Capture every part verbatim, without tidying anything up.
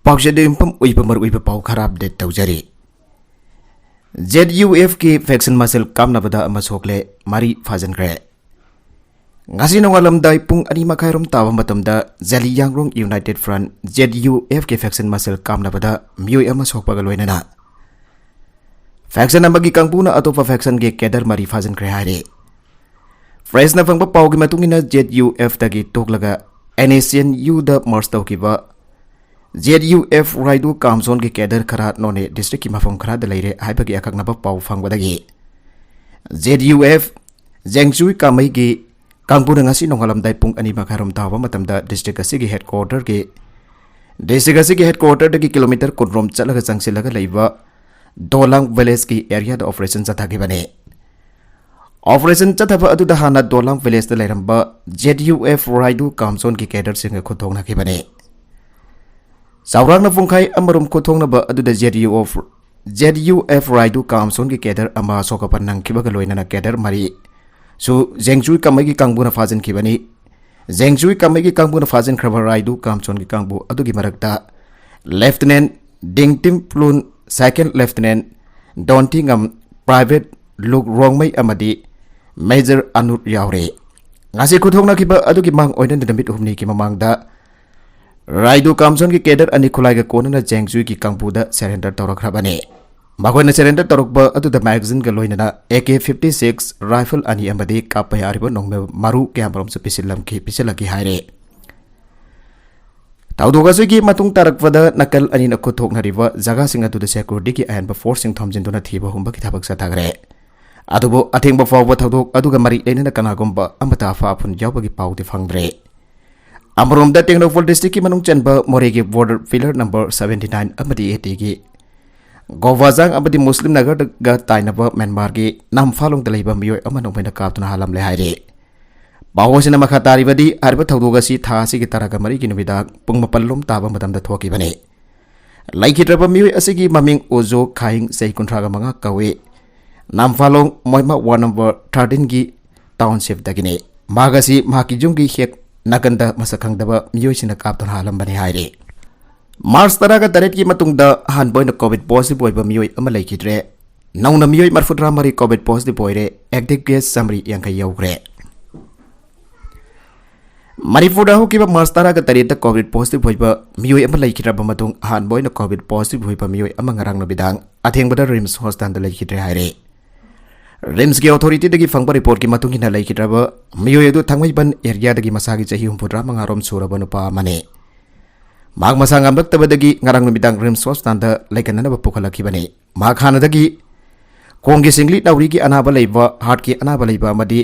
ꯄꯥꯎꯆꯦꯗ ꯌꯨꯝꯐꯝ ꯑꯣꯏꯕ ꯃꯔꯨꯑꯣꯏꯕ ꯄꯥꯎ ꯈꯔ ꯑꯞꯗꯦꯠ ꯇꯧꯖꯔꯤ꯫ ZUF ꯀꯤ ꯐꯦꯛꯁꯟ ꯃꯁꯦꯜ ꯀꯥꯞꯅꯕꯗ ꯑꯃ ꯁꯣꯛꯂꯦ, ꯃꯔꯤ ꯐꯥꯖꯤꯟꯈ꯭ꯔꯦ꯫ ꯉꯁꯤ ꯅꯣꯡꯉꯥꯜꯂꯝꯗꯥꯏ ꯄꯨꯡ ꯑꯅꯤ ꯃꯈꯥꯏꯔꯣꯝ ꯇꯥꯕ ꯃꯇꯝꯗ ꯖꯂꯤꯌꯥꯡꯔꯣꯡ ꯌꯨꯅꯥꯏꯇꯦꯗ ꯐ꯭ꯔꯟꯠ, ZUF ꯀꯤ ꯐꯦꯛꯁꯟ ꯃꯁꯦꯜ ꯀꯥꯞꯅꯕꯗ ꯃꯤꯑꯣꯏ ꯑꯃ ꯁꯣꯛꯄꯒ ꯂꯣꯏꯅꯅ ꯐꯦꯛꯁꯟ ꯑꯃꯒꯤ ꯀꯥꯡꯕꯨꯅ ꯑꯇꯣꯞꯄ ꯐꯦꯛꯁꯟꯒꯤ ꯀꯦꯗꯔ ꯃꯔꯤ ꯐꯥꯖꯤꯟꯈ꯭ꯔꯦ ꯍꯥꯏꯔꯤ꯫ ꯄ꯭ꯔꯦꯁꯅ ꯐꯪꯕ ꯄꯥꯎꯒꯤ ꯃꯇꯨꯡ ꯏꯟꯅ, ZUF ꯇꯒꯤ ꯇꯣꯛꯂꯒ NSCN U ꯗ ꯃꯔꯖ ꯇꯧꯈꯤꯕ ZUF ꯔꯥꯏꯗꯨ ꯀꯥꯝꯖꯣꯟꯒꯤ ꯀꯦꯗꯔ ꯈꯔ ꯅꯣꯅꯦ ꯗꯤꯁꯇ꯭ꯔꯤꯛꯀꯤ ꯃꯐꯝ ꯈꯔꯗ ꯂꯩꯔꯦ ꯍꯥꯏꯕꯒꯤ ꯑꯀꯛꯅꯕ ꯄꯥꯎ ꯐꯪꯕꯗꯒꯤ, ZUF ꯖꯦꯡꯆꯨꯏ ꯀꯥꯃꯩꯒꯤ ꯀꯥꯡꯕꯨꯅ ꯉꯁꯤ ꯅꯣꯡꯉꯥꯜꯂꯝꯗꯥꯏ ꯄꯨꯡ ꯑꯅꯤ ꯃꯈꯥꯏꯔꯣꯝ ꯇꯥꯕ ꯃꯇꯝꯗ ꯗꯤꯁꯇ꯭ꯔꯤꯛ ꯑꯁꯤꯒꯤ ꯍꯦꯗꯀ꯭ꯋꯥꯇꯔꯒꯤ, ꯗꯤꯁꯇ꯭ꯔꯤꯛ ꯑꯁꯤꯒꯤ ꯍꯦꯗꯀ꯭ꯋꯥꯇꯔꯗꯒꯤ ꯀꯤꯂꯣꯃꯤꯇꯔ ꯀꯨꯟꯔꯣꯝ ꯆꯠꯂꯒ ꯆꯪꯁꯤꯜꯂꯒ ꯂꯩꯕ ꯗꯣꯂꯥꯡ ꯚꯤꯂꯦꯖꯀꯤ ꯑꯦꯔꯤꯌꯥꯗ ꯑꯣꯄꯔꯦꯁꯟ ꯆꯠꯊꯈꯤꯕꯅꯤ꯫ ꯑꯣꯄꯔꯦꯁꯟ ꯆꯠꯊꯕ ꯑꯗꯨꯗ ꯍꯥꯟꯅ ꯗꯣꯂꯥꯡ ꯚꯤꯂꯦꯖꯇ ꯂꯩꯔꯝꯕ ZUF ꯔꯥꯏꯗꯨ ꯀꯥꯝꯖꯣꯟꯒꯤ ꯀꯦꯗꯔꯁꯤꯡꯒ ꯈꯨꯠꯊꯣꯛꯅꯈꯤꯕꯅꯤ꯫ ꯆꯥꯎꯔꯥꯛꯅ ꯄꯨꯡꯈꯥꯏ ꯑꯃꯔꯣꯝ ꯈꯨꯠꯊꯣꯛꯅꯕ ꯑꯗꯨꯗ ZUF, ZUF ꯔꯥꯏꯗꯨ ꯀꯥꯝꯖꯣꯟꯒꯤ ꯀꯦꯗꯔ ꯑꯃ ꯑꯁꯣꯛ ꯑꯄꯟ ꯅꯪꯈꯤꯕꯒ ꯂꯣꯏꯅꯅ ꯀꯦꯗꯔ ꯃꯔꯤ ꯁꯨ ꯖꯦꯡꯆꯨꯏ ꯀꯥꯃꯩꯒꯤ ꯀꯥꯡꯕꯨꯅ ꯐꯥꯖꯤꯟꯈꯤꯕꯅꯤ꯫ ꯖꯦꯡꯆꯨꯏ ꯀꯥꯃꯩꯒꯤ ꯀꯥꯡꯕꯨꯅ ꯐꯥꯖꯤꯟꯈ꯭ꯔꯕ ꯔꯥꯏꯗꯨ ꯀꯥꯝꯖꯣꯟꯒꯤ ꯀꯥꯡꯕꯨ ꯑꯗꯨꯒꯤ ꯃꯔꯛꯇ ꯂꯦꯐꯇꯤꯅꯦꯟꯠ ꯗꯤꯡꯇꯤꯝ ꯄ꯭ꯂꯨꯟ, ꯁꯦꯀꯦꯟꯗ ꯂꯦꯐꯇꯤꯅꯦꯟꯠ ꯗꯣꯟꯇꯤꯉꯝ, ꯄ꯭ꯔꯥꯏꯚꯦꯠ ꯂꯨꯛ ꯔꯣꯡꯃꯩ ꯑꯃꯗꯤ ꯃꯦꯖꯔ ꯑꯅꯨꯔ ꯌꯥꯎꯔꯤ꯫ ꯉꯁꯤ ꯈꯨꯠꯊꯣꯛꯅꯈꯤꯕ ꯑꯗꯨꯒꯤ ꯃꯥꯡ ꯑꯣꯏꯅ ꯅꯨꯃꯤꯠ ꯍꯨꯝꯅꯤꯒꯤ ꯃꯃꯥꯡꯗ ꯔꯥꯏꯗꯨ ꯀꯥꯝꯖꯣꯟꯒꯤ ꯀꯦꯗꯔ ꯑꯅꯤ ꯈꯨꯠꯂꯥꯏꯒ ꯀꯣꯟꯅꯅ ꯖꯦꯡꯆꯨꯏꯒꯤ ꯀꯥꯡꯕꯨꯗ ꯁꯔꯦꯟꯗꯔ ꯇꯧꯔꯛꯈ꯭ꯔꯕꯅꯤ꯫ ꯃꯈꯣꯏꯅ ꯁꯔꯦꯟꯗꯔ ꯇꯧꯔꯛꯄ ꯑꯗꯨꯗ ꯃꯦꯒꯥꯖꯤꯟꯒ ꯂꯣꯏꯅꯅ AK fifty six ꯔꯥꯏꯐꯜ ꯑꯅꯤ ꯑꯃꯗꯤ ꯀꯥꯞꯄ ꯌꯥꯔꯤꯕ ꯅꯣꯡꯃꯩ ꯃꯔꯨ ꯀꯌꯥꯃꯔꯨꯝꯁꯨ ꯄꯤꯁꯤꯜꯂꯝꯈꯤ, ꯄꯤꯁꯤꯜꯂꯛꯈꯤ ꯍꯥꯏꯔꯦ꯫ ꯊꯧꯗꯣꯛ ꯑꯁꯤꯒꯤ ꯃꯇꯨꯡ ꯇꯥꯔꯛꯄꯗ ꯅꯥꯀꯜ ꯑꯅꯤꯅ ꯈꯨꯠꯊꯣꯛꯅꯔꯤꯕ ꯖꯒꯥꯁꯤꯡ ꯑꯗꯨꯗ ꯁꯦꯀ꯭ꯌꯨꯔꯤꯇꯤꯒꯤ ꯑꯍꯦꯟꯕ ꯐꯣꯔꯁꯁꯤꯡ ꯊꯝꯖꯤꯟꯗꯨꯅ ꯊꯤꯕ ꯍꯨꯝꯕꯒꯤ ꯊꯕꯛ ꯆꯠꯊꯈ꯭ꯔꯦ꯫ ꯑꯗꯨꯕꯨ ꯑꯊꯦꯡꯕ ꯐꯥꯎꯕ ꯊꯧꯗꯣꯛ ꯑꯗꯨꯒ ꯃꯔꯤ ꯂꯩꯅꯅ ꯀꯅꯥꯒꯨꯝꯕ ꯑꯃꯠꯇ ꯑꯐ ꯑꯐꯨꯟ ꯌꯥꯎꯕꯒꯤ ꯄꯥꯎꯗꯤ ꯐꯪꯗ꯭ꯔꯦ꯫ ꯑꯃꯔꯣꯝꯗ ꯇꯦꯡꯅꯧꯄꯜ ꯗꯤꯁꯇ꯭ꯔꯤꯛꯀꯤ ꯃꯅꯨꯡ ꯆꯟꯕ ꯃꯣꯔꯦꯒꯤ border pillar number seventy nine ꯑꯃꯗꯤ AT ꯒꯤ ꯒꯣꯕꯥꯖꯥꯡ ꯑꯃꯗꯤ ꯃꯨꯁꯂꯤꯝ ꯅꯒꯔꯒ ꯇꯥꯏꯅꯕ ꯃ꯭ꯌꯥꯟꯃꯥꯔꯒꯤ ꯅꯝꯐꯥꯂꯣꯡꯗ ꯂꯩꯕ ꯃꯤꯑꯣꯏ ꯑꯃ ꯅꯣꯡꯃꯩꯅ ꯀꯥꯞꯇꯨꯅ ꯍꯥꯜꯂꯝꯂꯦ ꯍꯥꯏꯔꯤ꯫ ꯄꯥꯎ ꯑꯁꯤꯅ ꯃꯈꯥ ꯇꯥꯔꯤꯕꯗꯤ, ꯍꯥꯏꯔꯤꯕ ꯊꯧꯗꯣꯛ ꯑꯁꯤ ꯊꯥ ꯑꯁꯤꯒꯤ ꯇꯔꯥꯒ ꯃꯔꯤꯒꯤ ꯅꯨꯃꯤꯗꯥꯡ ꯄꯨꯡ ꯃꯥꯄꯜ ꯂꯣꯝ ꯇꯥꯕ ꯃꯇꯝꯗ ꯊꯣꯛꯈꯤꯕꯅꯤ꯫ ꯂꯩꯈꯤꯗ꯭ꯔꯕ ꯃꯤꯑꯣꯏ ꯑꯁꯤꯒꯤ ꯃꯃꯤꯡ ꯎꯖꯣ ꯈꯥꯏꯡ, ꯆꯍꯤ ꯀꯨꯟꯊ꯭ꯔꯥꯒ ꯃꯉꯥ ꯀꯧꯏ꯫ ꯅꯝꯐꯥꯂꯣꯡ ꯃꯣꯏꯃꯥ ꯋꯥꯔꯗ ꯅꯝꯕꯔ thirteen ꯒꯤ ꯇꯥꯎꯟꯁꯤꯞꯇꯒꯤꯅꯤ꯫ ꯃꯍꯥꯛ ꯑꯁꯤ ꯃꯍꯥꯛꯀꯤ ꯌꯨꯝꯒꯤ ꯍꯦꯛ ꯅꯥꯀꯟꯗ ꯃꯁꯛ ꯈꯪꯗꯕ ꯃꯤꯑꯣꯏꯁꯤꯡꯅ ꯀꯥꯞꯇꯨꯅ ꯍꯥꯜꯂꯝꯕꯅꯤ ꯍꯥꯏꯔꯤ꯫ ꯃꯥꯔꯆ ꯇꯔꯥꯒ ꯇꯔꯦꯠꯀꯤ ꯃꯇꯨꯡꯗ ꯑꯍꯥꯟꯕ ꯑꯣꯏꯅ ꯀꯣꯚꯤꯗ ꯄꯣꯖꯤꯇꯤꯚ ꯑꯣꯏꯕ ꯃꯤꯑꯣꯏ ꯑꯃ ꯂꯩꯈꯤꯗ꯭ꯔꯦ꯫ ꯅꯧꯅ ꯃꯤꯑꯣꯏ ꯃꯔꯤꯐꯨꯇꯔꯥ ꯃꯔꯤ ꯀꯣꯚꯤꯗ ꯄꯣꯖꯤꯇꯤꯚ ꯑꯣꯏꯔꯦ꯫ ꯑꯦꯛꯇꯤꯚ ꯀꯦꯁ ꯆꯥꯃꯔꯤ ꯌꯥꯡꯈꯩ ꯌꯧꯈ꯭ꯔꯦ꯫ ꯃꯅꯤꯄꯨꯔꯗ ꯍꯧꯈꯤꯕ ꯃꯥꯔꯆ ꯇꯔꯥꯒ ꯇꯔꯦꯠꯇ ꯀꯣꯚꯤꯗ ꯄꯣꯖꯤꯇꯤꯚ ꯑꯣꯏꯕ ꯃꯤꯑꯣꯏ ꯑꯃ ꯂꯩꯈꯤꯗ꯭ꯔꯕ ꯃꯇꯨꯡ ꯑꯍꯥꯟꯕ ꯑꯣꯏꯅ ꯀꯣꯚꯤꯗ ꯄꯣꯖꯤꯇꯤꯚ ꯑꯣꯏꯕ ꯃꯤꯑꯣꯏ ꯑꯃ ꯉꯔꯥꯡ ꯅꯨꯃꯤꯗꯥꯡ ꯑꯊꯦꯡꯕꯗ ꯔꯤꯝꯁ ꯍꯣꯁꯄꯤꯇꯥꯜꯗ ꯂꯩꯈꯤꯗ꯭ꯔꯦ ꯍꯥꯏꯔꯦ꯫ ꯔꯤꯝꯁꯀꯤ ꯑꯣꯊꯣꯔꯤꯇꯤꯗꯒꯤ ꯐꯪꯕ ꯔꯤꯄꯣꯔꯠꯀꯤ ꯃꯇꯨꯡ ꯏꯟꯅ ꯂꯩꯈꯤꯗ꯭ꯔꯕ ꯃꯤꯑꯣꯏ ꯑꯗꯨ ꯊꯥꯡꯃꯩꯕꯟ ꯑꯦꯔꯤꯌꯥꯗꯒꯤ ꯃꯁꯥꯒꯤ ꯆꯍꯤ ꯍꯨꯝꯐꯨꯇꯔꯥ ꯃꯉꯥ ꯔꯣꯝ ꯁꯨꯔꯕ ꯅꯨꯄꯥ ꯑꯃꯅꯤ꯫ ꯃꯍꯥꯛ ꯃꯁꯥ ꯉꯝꯂꯛꯇꯕꯗꯒꯤ ꯉꯔꯥꯡ ꯅꯨꯃꯤꯗꯥꯡ ꯔꯤꯝꯁ ꯍꯣꯁꯄꯤꯇꯥꯜꯗ ꯂꯩꯀꯠꯅꯅꯕ ꯄꯨꯈꯠꯂꯛꯈꯤꯕꯅꯤ꯫ ꯃꯍꯥꯛ ꯍꯥꯟꯅꯗꯒꯤ ꯈꯣꯡꯒꯤ ꯁꯤꯡꯂꯤ ꯅꯥꯎꯔꯤꯒꯤ ꯑꯅꯥꯕ ꯂꯩꯕ, ꯍꯥꯔꯠꯀꯤ ꯑꯅꯥꯕ ꯂꯩꯕ ꯑꯃꯗꯤ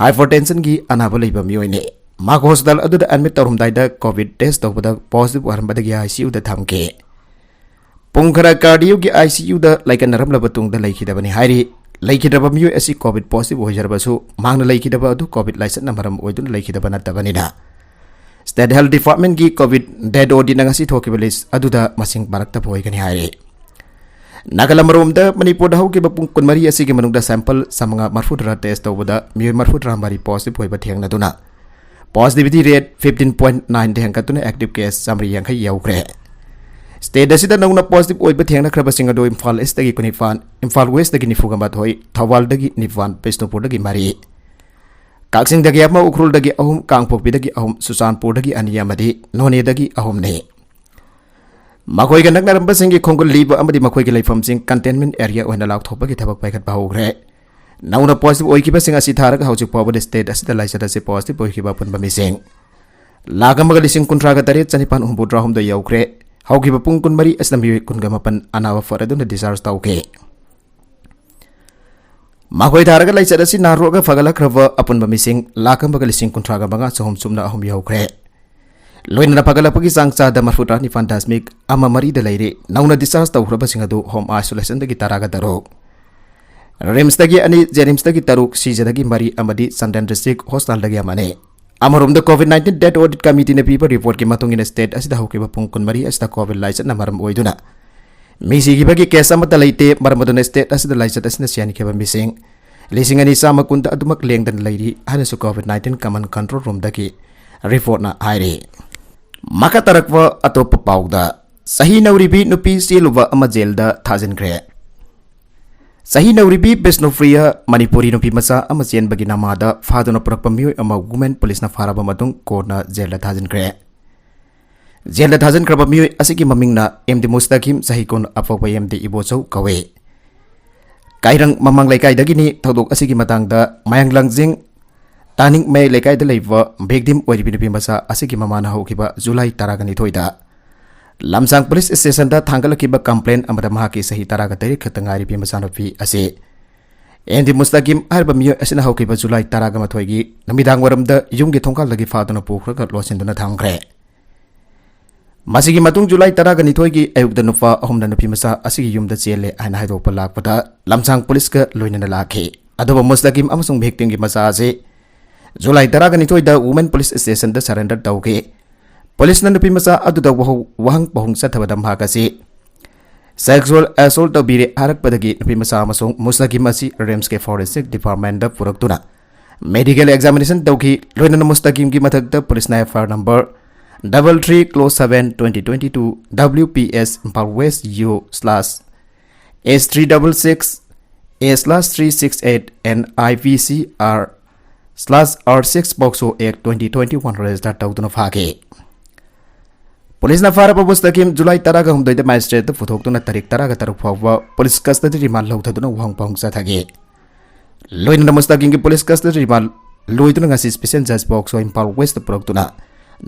ꯍꯥꯏꯄꯔꯇꯦꯟꯁꯟꯒꯤ ꯑꯅꯥꯕ ꯂꯩꯕ ꯃꯤꯑꯣꯏꯅꯤ꯫ ꯃꯍꯥꯛ ꯍꯣꯁꯄꯤꯇꯥꯜ ꯑꯗꯨꯗ ꯑꯦꯗꯃꯤꯠ ꯇꯧꯔꯝꯗꯥꯏꯗ ꯀꯣꯚꯤꯗ ꯇꯦꯁ ꯇꯧꯕꯗ ꯄꯣꯖꯤꯇꯤꯚ ꯑꯣꯏꯔꯝꯕꯗꯒꯤ ꯑꯥꯏ ꯁꯤ ꯌꯨꯗ ꯊꯝꯈꯤ꯫ ꯄꯨꯡ ꯈꯔ ꯀꯥꯔꯗꯤꯌꯣꯒꯤ ꯑꯥꯏ ꯁꯤ ꯌꯨꯗ ꯂꯩꯀꯠꯅꯔꯝꯂꯕ ꯇꯨꯡꯗ ꯂꯩꯈꯤꯗꯕꯅꯤ ꯍꯥꯏꯔꯤ꯫ ꯂꯩꯈꯤꯗ꯭ꯔꯕ ꯃꯤꯑꯣꯏ ꯑꯁꯤ ꯀꯣꯚꯤꯗ ꯄꯣꯖꯤꯇꯤꯚ ꯑꯣꯏꯖꯔꯕꯁꯨ ꯃꯍꯥꯛꯅ ꯂꯩꯈꯤꯗꯕ ꯑꯗꯨ ꯀꯣꯚꯤꯗ ꯂꯥꯏꯆꯠꯅ ꯃꯔꯝ ꯑꯣꯏꯗꯨꯅ ꯂꯩꯈꯤꯗꯕ ꯅꯠꯇꯕꯅꯤꯅ ꯁ꯭ꯇꯦꯠ ꯍꯦꯜꯊ ꯗꯤꯄꯥꯔꯠꯃꯦꯟꯒꯤ ꯀꯣꯚꯤꯗ ꯗꯦꯠ ꯑꯣꯗꯤꯠꯅ ꯉꯁꯤ ꯊꯣꯛꯈꯤꯕ ꯂꯤꯁ ꯑꯗꯨꯗ ꯃꯁꯤꯡ ꯄꯥꯔꯛꯇꯕ ꯑꯣꯏꯒꯅꯤ ꯍꯥꯏꯔꯤ꯫ ꯅꯥꯒꯥꯂꯦꯟ ꯑꯃꯔꯣꯝꯗ ꯃꯅꯤꯄꯨꯔꯗ ꯍꯧꯈꯤꯕ ꯄꯨꯡ ꯀꯨꯟꯃꯔꯤ ꯑꯁꯤꯒꯤ ꯃꯅꯨꯡꯗ ꯁꯦꯝꯄꯜ ꯆꯥꯃꯉꯥ ꯃꯔꯤꯐꯨꯇꯔꯥ ꯇꯦꯁ ꯇꯧꯕꯗ ꯃꯤꯑꯣꯏ ꯃꯔꯤꯐꯨꯇꯔꯥ ꯃꯔꯤ ꯄꯣꯖꯤꯇꯤꯚ ꯑꯣꯏꯕ ꯊꯦꯡꯅꯗꯨꯅ ꯄꯣꯖꯤꯇꯤꯚꯤꯇꯤ ꯔꯦꯠ ꯐꯤꯐꯇꯤꯟ ꯄꯣꯏꯟꯠ ꯅꯥꯏꯟꯗ ꯍꯦꯟꯒꯠꯇꯨꯅ ꯑꯦꯛꯇꯤꯚ ꯀꯦꯁ ꯆꯥꯃꯔꯤ ꯌꯥꯡꯈꯩ ꯌꯧꯈ꯭ꯔꯦ꯫ ꯁ꯭ꯇꯦꯠ ꯑꯁꯤꯗ ꯅꯧꯅ ꯄꯣꯖꯤꯇꯤꯚ ꯑꯣꯏꯕ ꯊꯦꯡꯅꯈ꯭ꯔꯕꯁꯤꯡ ꯑꯗꯨ ꯏꯝꯐꯥꯜ ꯏꯁꯇꯒꯤ ꯀꯨꯟꯅꯤꯄꯥꯟ, ꯏꯝꯐꯥꯜ ꯋꯦꯁꯇꯒꯤ ꯅꯤꯐꯨꯒ ꯃꯥꯊꯣꯏ, ꯊꯧꯕꯥꯜꯗꯒꯤ ꯅꯤꯄꯥꯟ, ꯕꯤꯁꯅꯨꯄꯨꯔꯗꯒꯤ ꯃꯔꯤ, ꯀꯛꯆꯤꯡꯗꯒꯤ ꯑꯃ, ꯎꯈ꯭ꯔꯨꯜꯗꯒꯤ ꯑꯍꯨꯝ, ꯀꯥꯡꯄꯣꯛꯄꯤꯗꯒꯤ ꯑꯍꯨꯝ, ꯆꯨꯔꯆꯥꯟꯄꯨꯔꯗꯒꯤ ꯑꯅꯤ ꯑꯃꯗꯤ ꯅꯣꯅꯦꯗꯒꯤ ꯑꯍꯨꯝꯅꯤ꯫ ꯃꯈꯣꯏꯒ ꯅꯛꯅꯔꯝꯕꯁꯤꯡꯒꯤ ꯈꯣꯡꯒꯨꯜ ꯂꯤꯕ ꯑꯃꯗꯤ ꯃꯈꯣꯏꯒꯤ ꯂꯩꯐꯝꯁꯤꯡ ꯀꯟꯇꯦꯟꯃꯦꯟꯠ ꯑꯦꯔꯤꯌꯥ ꯑꯣꯏꯅ ꯂꯥꯎꯊꯣꯛꯄꯒꯤ ꯊꯕꯛ ꯄꯥꯏꯈꯠꯄ ꯍꯧꯈ꯭ꯔꯦ꯫ ꯅꯧꯅ ꯄꯣꯖꯤꯇꯤꯚ ꯑꯣꯏꯈꯤꯕꯁꯤꯡ ꯑꯁꯤ ꯊꯥꯔꯒ ꯍꯧꯖꯤꯛ ꯐꯥꯎꯕꯗ ꯁ꯭ꯇꯦꯠ ꯑꯁꯤꯗ ꯂꯥꯏꯆꯠ ꯑꯁꯤ ꯄꯣꯖꯤꯇꯤꯚ ꯑꯣꯏꯈꯤꯕ ꯑꯄꯨꯟꯕ ꯃꯤꯁꯤꯡ ꯂꯥꯈ ꯑꯃꯒ ꯂꯤꯁꯤꯡ ꯀꯨꯟꯊ꯭ꯔꯥꯒ ꯇꯔꯦꯠ ꯆꯅꯤꯄꯥꯟ ꯍꯨꯝꯐꯨꯇꯔꯥ ꯍꯨꯝꯗꯣꯏ ꯌꯧꯈ꯭ꯔꯦ꯫ ꯍꯧꯈꯤꯕ ꯄꯨꯡ ꯀꯨꯟꯃꯔꯤ ꯑꯁꯤꯗ ꯃꯤꯑꯣꯏ ꯀꯨꯟꯒ ꯃꯥꯄꯟ ꯑꯅꯥꯕ ꯐꯔꯗꯨꯅ ꯗꯤꯁꯆꯥꯔꯖ ꯇꯧꯈꯤ꯫ ꯃꯈꯣꯏ ꯊꯥꯔꯒ ꯂꯥꯏꯆꯠ ꯑꯁꯤ ꯅꯥꯔꯛꯑꯒ ꯐꯒꯠꯂꯛꯈ꯭ꯔꯕ ꯑꯄꯨꯟꯕ ꯃꯤꯁꯤꯡ ꯂꯥꯈ ꯑꯃꯒ ꯂꯤꯁꯤꯡ ꯀꯨꯟꯊ꯭ꯔꯥꯒ ꯃꯉꯥ ꯆꯍꯨꯝ ꯁꯨꯞꯅ ꯑꯍꯨꯝ ꯌꯧꯈ꯭ꯔꯦ꯫ ꯂꯣꯏꯅꯅ ꯐꯒꯠꯂꯛꯄꯒꯤ ꯆꯥꯡ ꯆꯥꯗ ꯃꯔꯤꯐꯨꯇꯔꯥ ꯅꯤꯄꯥꯟ ꯗꯁꯃꯤꯛ ꯑꯃ ꯃꯔꯤꯗ ꯂꯩꯔꯤ꯫ ꯅꯧꯅ ꯗꯤꯁꯆꯥꯔꯖ ꯇꯧꯈ꯭ꯔꯕꯁꯤꯡ ꯑꯗꯨ ꯍꯣꯝ ꯑꯥꯏꯁꯣꯂꯦꯁꯟꯗꯒꯤ ꯇꯔꯥꯒ ꯇꯔꯨꯛ, ꯔꯤꯝꯁꯇꯒꯤ ꯑꯅꯤ, ꯖꯦꯅꯤꯝꯁꯇꯒꯤ ꯇꯔꯨꯛ, ꯁꯤꯖꯗꯒꯤ ꯃꯔꯤ ꯑꯃꯗꯤ ꯆꯥꯟꯗꯦꯜ ꯗꯤꯁꯇ꯭ꯔꯤꯛ ꯍꯣꯁꯄꯤꯇꯥꯜꯗꯒꯤ ꯑꯃꯅꯤ꯫ ꯑꯃꯔꯣꯝꯗ ꯀꯣꯚꯤꯗ ꯅꯥꯏꯟꯇꯤꯟ ꯗꯦꯠ ꯑꯣꯗꯤꯠ ꯀꯃꯤꯇꯤꯅ ꯄꯤꯕ ꯔꯤꯄꯣꯔꯠꯀꯤ ꯃꯇꯨꯡ ꯏꯟꯅ ꯁ꯭ꯇꯦꯠ ꯑꯁꯤꯗ ꯍꯧꯈꯤꯕ ꯄꯨꯡ ꯀꯨꯟꯃꯔꯤ ꯑꯁꯤꯗ ꯀꯣꯚꯤꯗ ꯂꯥꯏꯆꯠꯅ ꯃꯔꯝ ꯑꯣꯏꯗꯨꯅ ꯃꯤ ꯁꯤꯈꯤꯕꯒꯤ ꯀꯦꯁ ꯑꯃꯠꯇ ꯂꯩꯇꯦ꯫ ꯃꯔꯝ ꯑꯗꯨꯅ ꯁ꯭ꯇꯦꯠ ꯑꯁꯤꯗ ꯂꯥꯏꯆꯠ ꯑꯁꯤꯅ ꯁꯤꯍꯟꯈꯤꯕ ꯃꯤꯁꯤꯡ ꯂꯤꯁꯤꯡ ꯑꯅꯤ ꯆꯥꯝꯃ ꯀꯨꯟꯗ ꯑꯗꯨꯃꯛ ꯂꯦꯡꯗꯅ ꯂꯩꯔꯤ ꯍꯥꯏꯅꯁꯨ ꯀꯣꯚꯤꯗ ꯅꯥꯏꯟꯇꯤꯟ ꯀꯃꯥꯟ ꯀꯟꯇ꯭ꯔꯣꯜ ꯔꯨꯝꯗꯒꯤ ꯔꯤꯄꯣꯔꯠꯅ ꯍꯥꯏꯔꯤ꯫ ꯃꯈꯥ ꯇꯥꯔꯛꯄ ꯑꯇꯣꯞꯄ ꯄꯥꯎꯗ, ꯆꯍꯤ ꯅꯧꯔꯤꯕꯤ ꯅꯨꯄꯤ ꯆꯦꯜꯂꯨꯕ ꯑꯃ ꯖꯦꯜꯗ ꯊꯥꯖꯤꯟꯈ꯭ꯔꯦ꯫ ꯆꯍꯤ ꯅꯧꯔꯤꯕꯤ ꯕꯤꯁꯅꯨꯄ꯭ꯔꯤꯌꯥ, ꯃꯅꯤꯄꯨꯔꯤ ꯅꯨꯄꯤ ꯃꯆꯥ ꯑꯃ ꯆꯦꯟꯕꯒꯤ ꯅꯃꯥꯗ ꯐꯥꯗꯨꯅ ꯄꯨꯔꯛꯄ ꯃꯤꯑꯣꯏ ꯑꯃ ꯋꯨꯃꯦꯟ ꯄꯨꯂꯤꯁꯅ ꯐꯥꯔꯕ ꯃꯇꯨꯡ ꯀꯣꯟꯅ ꯖꯦꯜꯗ ꯊꯥꯖꯤꯟꯈ꯭ꯔꯦ꯫ ꯖꯦꯜꯗ ꯊꯥꯖꯤꯟꯈ꯭ꯔꯕ ꯃꯤꯑꯣꯏ ꯑꯁꯤꯒꯤ ꯃꯃꯤꯡꯅ ꯑꯦꯝ ꯗꯤ ꯃꯨꯁꯇꯥꯀꯤꯝ, ꯆꯍꯤ ꯀꯨꯟ, ꯑꯄꯣꯛꯄ ꯑꯦꯝ ꯗꯤ ꯏꯕꯣꯆꯧ ꯀꯧꯏ꯫ ꯀꯥꯏꯔꯪ ꯃꯃꯥꯡ ꯂꯩꯀꯥꯏꯗꯒꯤꯅꯤ꯫ ꯊꯧꯗꯣꯛ ꯑꯁꯤꯒꯤ ꯃꯇꯥꯡꯗ ꯃꯌꯥꯡ ꯂꯥꯡꯖꯤꯡ ꯇꯥꯅꯤꯡ ꯃꯌꯥꯏ ꯂꯩꯀꯥꯏꯗ ꯂꯩꯕ victim ꯑꯣꯏꯔꯤꯕꯤ ꯅꯨꯄꯤ ꯃꯆꯥ ꯑꯁꯤꯒꯤ ꯃꯃꯥꯅ ꯍꯧꯈꯤꯕ ꯖꯨꯂꯥꯏ ꯇꯔꯥꯒ ꯅꯤꯊꯣꯏꯗ ꯂꯝꯁꯥꯡ ꯄꯨꯂꯤꯁ ꯁ꯭ꯇꯦꯁꯟꯗ ꯊꯥꯡꯒꯠꯂꯛꯈꯤꯕ complaint ꯑꯃꯗ ꯃꯍꯥꯛꯀꯤ ꯆꯍꯤ ꯇꯔꯥꯒ ꯇꯔꯦꯠ ꯈꯛꯇ ꯉꯥꯏꯔꯤꯕꯤ ꯃꯆꯥꯅꯨꯄꯤ ꯑꯁꯤ ꯑꯦꯝ ꯗꯤ ꯃꯨꯁꯇꯥꯀꯤꯝ ꯍꯥꯏꯔꯤꯕ ꯃꯤꯑꯣꯏ ꯑꯁꯤꯅ ꯍꯧꯈꯤꯕ ꯖꯨꯂꯥꯏ ꯇꯔꯥꯒ ꯃꯥꯊꯣꯏꯒꯤ ꯅꯨꯃꯤꯗꯥꯡ ꯋꯥꯏꯔꯝꯗ ꯌꯨꯝꯒꯤ ꯊꯣꯡꯒꯥꯜꯗꯒꯤ ꯐꯥꯗꯨꯅ ꯄꯨꯈ꯭ꯔꯒ ꯂꯣꯠꯁꯤꯟꯗꯨꯅ ꯊꯝꯈ꯭ꯔꯦ꯫ ꯃꯁꯤꯒꯤ ꯃꯇꯨꯡ ꯖꯨꯂꯥꯏ ꯇꯔꯥꯒ ꯅꯤꯊꯣꯏꯒꯤ ꯑꯌꯨꯛꯇ ꯅꯨꯄꯥ ꯑꯍꯨꯝꯅ ꯅꯨꯄꯤ ꯃꯆꯥ ꯑꯁꯤꯒꯤ ꯌꯨꯝꯗ ꯆꯦꯜꯂꯦ ꯍꯥꯏꯅ ꯍꯥꯏꯗꯣꯛꯄ ꯂꯥꯛꯄꯗ ꯂꯝꯁꯥꯡ ꯄꯨꯂꯤꯁꯀ ꯂꯣꯏꯅꯅ ꯂꯥꯛꯈꯤ꯫ ꯑꯗꯨꯕꯨ ꯃꯨꯁꯇꯥꯀꯤꯝ ꯑꯃꯁꯨꯡ victimꯒꯤ ꯃꯆꯥ ꯑꯁꯤ ꯖꯨꯂꯥꯏ ꯇꯔꯥꯒ ꯅꯤꯊꯣꯏꯗ ꯋꯨꯃꯦꯟ ꯄꯨꯂꯤꯁ ꯁ꯭ꯇꯦꯁꯟꯗ surrender ꯇꯧꯈꯤ꯫ ꯄꯨꯂꯤꯁꯅ ꯅꯨꯄꯤ ꯃꯆꯥ ꯑꯗꯨꯗ ꯋꯥꯍꯧ-, ꯋꯥꯍꯪ ꯄꯥꯎꯍꯪ ꯆꯠꯊꯕꯗ ꯃꯍꯥꯛ ꯑꯁꯤ sexual assault ꯇꯧꯕꯤꯔꯦ ꯍꯥꯏꯔꯛꯄꯗꯒꯤ ꯅꯨꯄꯤ ꯃꯆꯥ ꯑꯃꯁꯨꯡ ꯃꯨꯁꯇꯥꯀꯤꯝ ꯑꯁꯤ ꯔꯤꯝꯁꯀꯤ forensic departmentꯗ ꯄꯨꯔꯛꯇꯨꯅ medical examination ꯇꯧꯈꯤ꯫ ꯂꯣꯏꯅꯅ ꯃꯨꯁꯇꯥꯀꯤꯝꯒꯤ ꯃꯊꯛꯇ ꯄꯨꯂꯤꯁꯅ F I R number double three clause seven twenty twenty two W P S Imphal West U slash S three double six A slash three six eight and I P C R slash R six POCSO Act twenty twenty one register ꯇꯧꯗꯨꯅ ꯐꯥꯈꯤ꯫ ꯄꯨꯂꯤꯁꯅ ꯐꯥꯔꯕ ꯃꯨꯁꯇꯥꯀꯤꯝ July ꯇꯔꯥꯒ ꯍꯨꯝꯗꯣꯏꯗ magistrateꯇ ꯄꯨꯊꯣꯛꯇꯨꯅ ꯇꯥꯔꯤꯛ ꯇꯔꯥꯒ ꯇꯔꯨꯛ ꯐꯥꯎꯕ police custody remand ꯂꯧꯊꯗꯨꯅ ꯋꯥꯍꯪ ꯄꯥꯎꯍꯪ ꯆꯠꯊꯈꯤ꯫ ꯂꯣꯏꯅꯅ ꯃꯨꯁꯇꯥꯀꯤꯝꯒꯤ police custody remand ꯂꯣꯏꯗꯨꯅ ꯉꯁꯤ special judge POCSO Imphal Westꯇ ꯄꯨꯔꯛꯇꯨꯅ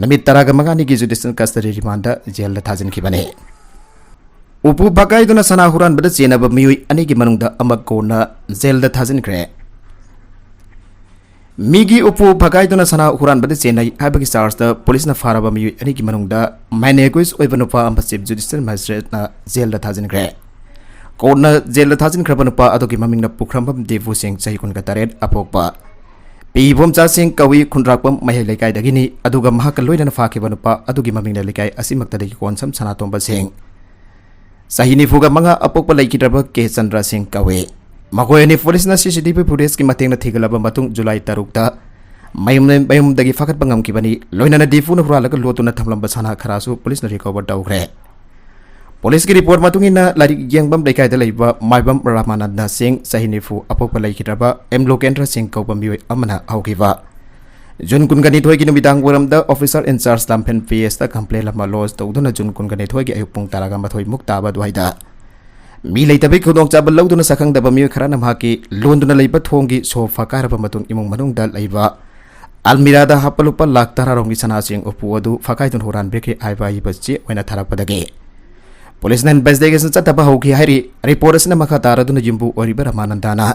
ꯅꯨꯃꯤꯠ ꯇꯔꯥꯒ ꯃꯉꯥꯅꯤꯒꯤ judicial custody remandꯗ ꯖꯦꯜꯗ ꯊꯥꯖꯤꯟꯈꯤꯕꯅꯤ꯫ ꯎꯄꯨ ꯐꯛꯀꯥꯏꯗꯨꯅ ꯁꯅꯥ ꯍꯨꯔꯥꯟꯕꯗ ꯆꯦꯟꯅꯕ ꯃꯤꯑꯣꯏ ꯑꯅꯤꯒꯤ ꯃꯅꯨꯡꯗ ꯑꯃ ꯀꯣꯟꯅ ꯖꯦꯜꯗ ꯊꯥꯖꯤꯟꯈ꯭ꯔꯦ꯫ ꯃꯤꯒꯤ ꯎꯄꯨ ꯐꯛꯀꯥꯏꯗꯨꯅ ꯁꯅꯥ ꯍꯨꯔꯥꯟꯕꯗ ꯆꯦꯟꯅꯩ ꯍꯥꯏꯕꯒꯤ chargeꯇ ꯄꯨꯂꯤꯁꯅ ꯐꯥꯔꯕ ꯃꯤꯑꯣꯏ ꯑꯅꯤꯒꯤ ꯃꯅꯨꯡꯗ main accused ꯑꯣꯏꯕ ꯅꯨꯄꯥ ꯑꯃ chief judicial magistrateꯅ ꯖꯦꯜꯗ ꯊꯥꯖꯤꯟꯈ꯭ꯔꯦ꯫ ꯀꯣꯔꯠꯅ ꯖꯦꯜꯗ ꯊꯥꯖꯤꯟꯈ꯭ꯔꯕ ꯅꯨꯄꯥ ꯑꯗꯨꯒꯤ ꯃꯃꯤꯡꯅ ꯄꯨꯈ꯭ꯔꯝꯕꯝ ꯗꯦꯕꯨ ꯁꯤꯡ, ꯆꯍꯤ ꯀꯨꯟꯒ ꯇꯔꯦꯠ, ꯑꯄꯣꯛꯄ ꯄꯤ ꯏꯕꯣꯝꯆꯥ ꯁꯤꯡ ꯀꯧꯏ, ꯈꯨꯟꯗ꯭ꯔꯥꯛꯄꯝ ꯃꯌꯥꯏ ꯂꯩꯀꯥꯏꯗꯒꯤꯅꯤ꯫ ꯑꯗꯨꯒ ꯃꯍꯥꯛꯀ ꯂꯣꯏꯅꯅ ꯐꯥꯈꯤꯕ ꯅꯨꯄꯥ ꯑꯗꯨꯒꯤ ꯃꯃꯤꯡꯅ ꯂꯩꯀꯥꯏ ꯑꯁꯤꯃꯛꯇꯗꯒꯤ ꯀꯣꯟꯁꯝ ꯁꯅꯥꯇꯣꯝꯕ ꯁꯤꯡ, ꯆꯍꯤ ꯅꯤꯐꯨꯒ ꯃꯉꯥ, ꯑꯄꯣꯛꯄ ꯂꯩꯈꯤꯗ꯭ꯔꯕ ꯀꯦ ꯆꯟꯗ꯭ꯔ ꯁꯤꯡ ꯀꯧꯏ꯫ ꯃꯈꯣꯏ ꯑꯅꯤ ꯄꯨꯂꯤꯁꯅ C C T V footageꯀꯤ ꯃꯇꯦꯡꯅ ꯊꯤꯒꯠꯂꯕ ꯃꯇꯨꯡ ꯖꯨꯂꯥꯏ ꯇꯔꯨꯛꯇ ꯃꯌꯨꯝ, ꯃꯌꯨꯝꯗꯒꯤ ꯐꯥꯒꯠꯄ ꯉꯝꯈꯤꯕꯅꯤ꯫ ꯂꯣꯏꯅꯅ ꯗꯤꯐꯨꯅ ꯍꯨꯔꯥꯜꯂꯒ ꯂꯣꯠꯇꯨꯅ ꯊꯝꯂꯝꯕ ꯁꯅꯥ ꯈꯔꯁꯨ ꯄꯨꯂꯤꯁꯅ ꯔꯤꯀꯣꯚꯔ ꯇꯧꯈ꯭ꯔꯦ꯫ ꯄꯨꯂꯤꯁꯀꯤ ꯔꯤꯄꯣꯔꯠ ꯃꯇꯨꯡ ꯏꯟꯅ, ꯂꯥꯏꯔꯤꯛ ꯌꯦꯡꯐꯝ ꯂꯩꯀꯥꯏꯗ ꯂꯩꯕ ꯃꯥꯏꯕꯝ ꯔꯥꯃꯥꯅꯟꯗ ꯁꯤꯡ, ꯆꯍꯤ ꯅꯤꯐꯨ, ꯑꯄꯣꯛꯄ ꯂꯩꯈꯤꯗ꯭ꯔꯕ ꯑꯦꯝ ꯂꯣꯀꯦꯟꯗ꯭ꯔ ꯁꯤꯡ ꯀꯧꯕ ꯃꯤꯑꯣꯏ ꯑꯃꯅ ꯍꯧꯈꯤꯕ ꯖꯨꯟ ꯀꯨꯟꯒ ꯅꯤꯊꯣꯏꯒꯤ ꯅꯨꯃꯤꯗꯥꯡ ꯋꯥꯏꯔꯝꯗ officer in charge ꯂꯝꯐꯦꯜ P S ꯇ complain ꯑꯃ lodge ꯇꯧꯗꯨꯅ ꯖꯨꯟ ꯀꯨꯟꯒ ꯅꯤꯊꯣꯏꯒꯤ ꯑꯌꯨꯛ ꯄꯨꯡ ꯇꯔꯥꯒ ꯃꯥꯊꯣꯏ ꯃꯨꯛ ꯇꯥꯕ ꯑꯗꯨꯋꯥꯏꯗ ꯃꯤ ꯂꯩꯇꯕꯒꯤ ꯈꯨꯗꯣꯡꯆꯥꯕ ꯂꯧꯗꯨꯅ ꯁꯛꯈꯪꯗꯕ ꯃꯤꯑꯣꯏ ꯈꯔꯅ ꯃꯍꯥꯛꯀꯤ ꯂꯣꯟꯗꯨꯅ ꯂꯩꯕ ꯊꯣꯡꯒꯤ ꯁꯣ ꯐꯛꯀꯥꯏꯔꯕ ꯃꯇꯨꯡ ꯏꯃꯨꯡ ꯃꯅꯨꯡꯗ ꯂꯩꯕ ꯑꯜꯃꯤꯔꯥꯗ ꯍꯥꯞꯄ ꯂꯨꯄꯥ ꯂꯥꯈ ꯇꯔꯥ ꯔꯣꯝꯒꯤ ꯁꯅꯥꯁꯤꯡ ꯎꯄꯨ ꯑꯗꯨ ꯐꯛꯀꯥꯏꯗꯨꯅ ꯍꯨꯔꯥꯟꯕꯤꯈ꯭ꯔꯦ ꯍꯥꯏꯕ ꯑꯏꯕ ꯆꯦ ꯑꯣꯏꯅ ꯊꯥꯔꯛꯄꯗꯒꯤ ꯄꯨꯂꯤꯁꯅ investigation ꯆꯠꯊꯕ ꯍꯧꯈꯤ ꯍꯥꯏꯔꯤ꯫ Report ꯑꯁꯤꯅ ꯃꯈꯥ ꯇꯥꯔꯗꯨꯅ ꯌꯨꯝꯕꯨ ꯑꯣꯏꯔꯤꯕ ꯔꯥꯃꯥꯅꯟꯗꯅ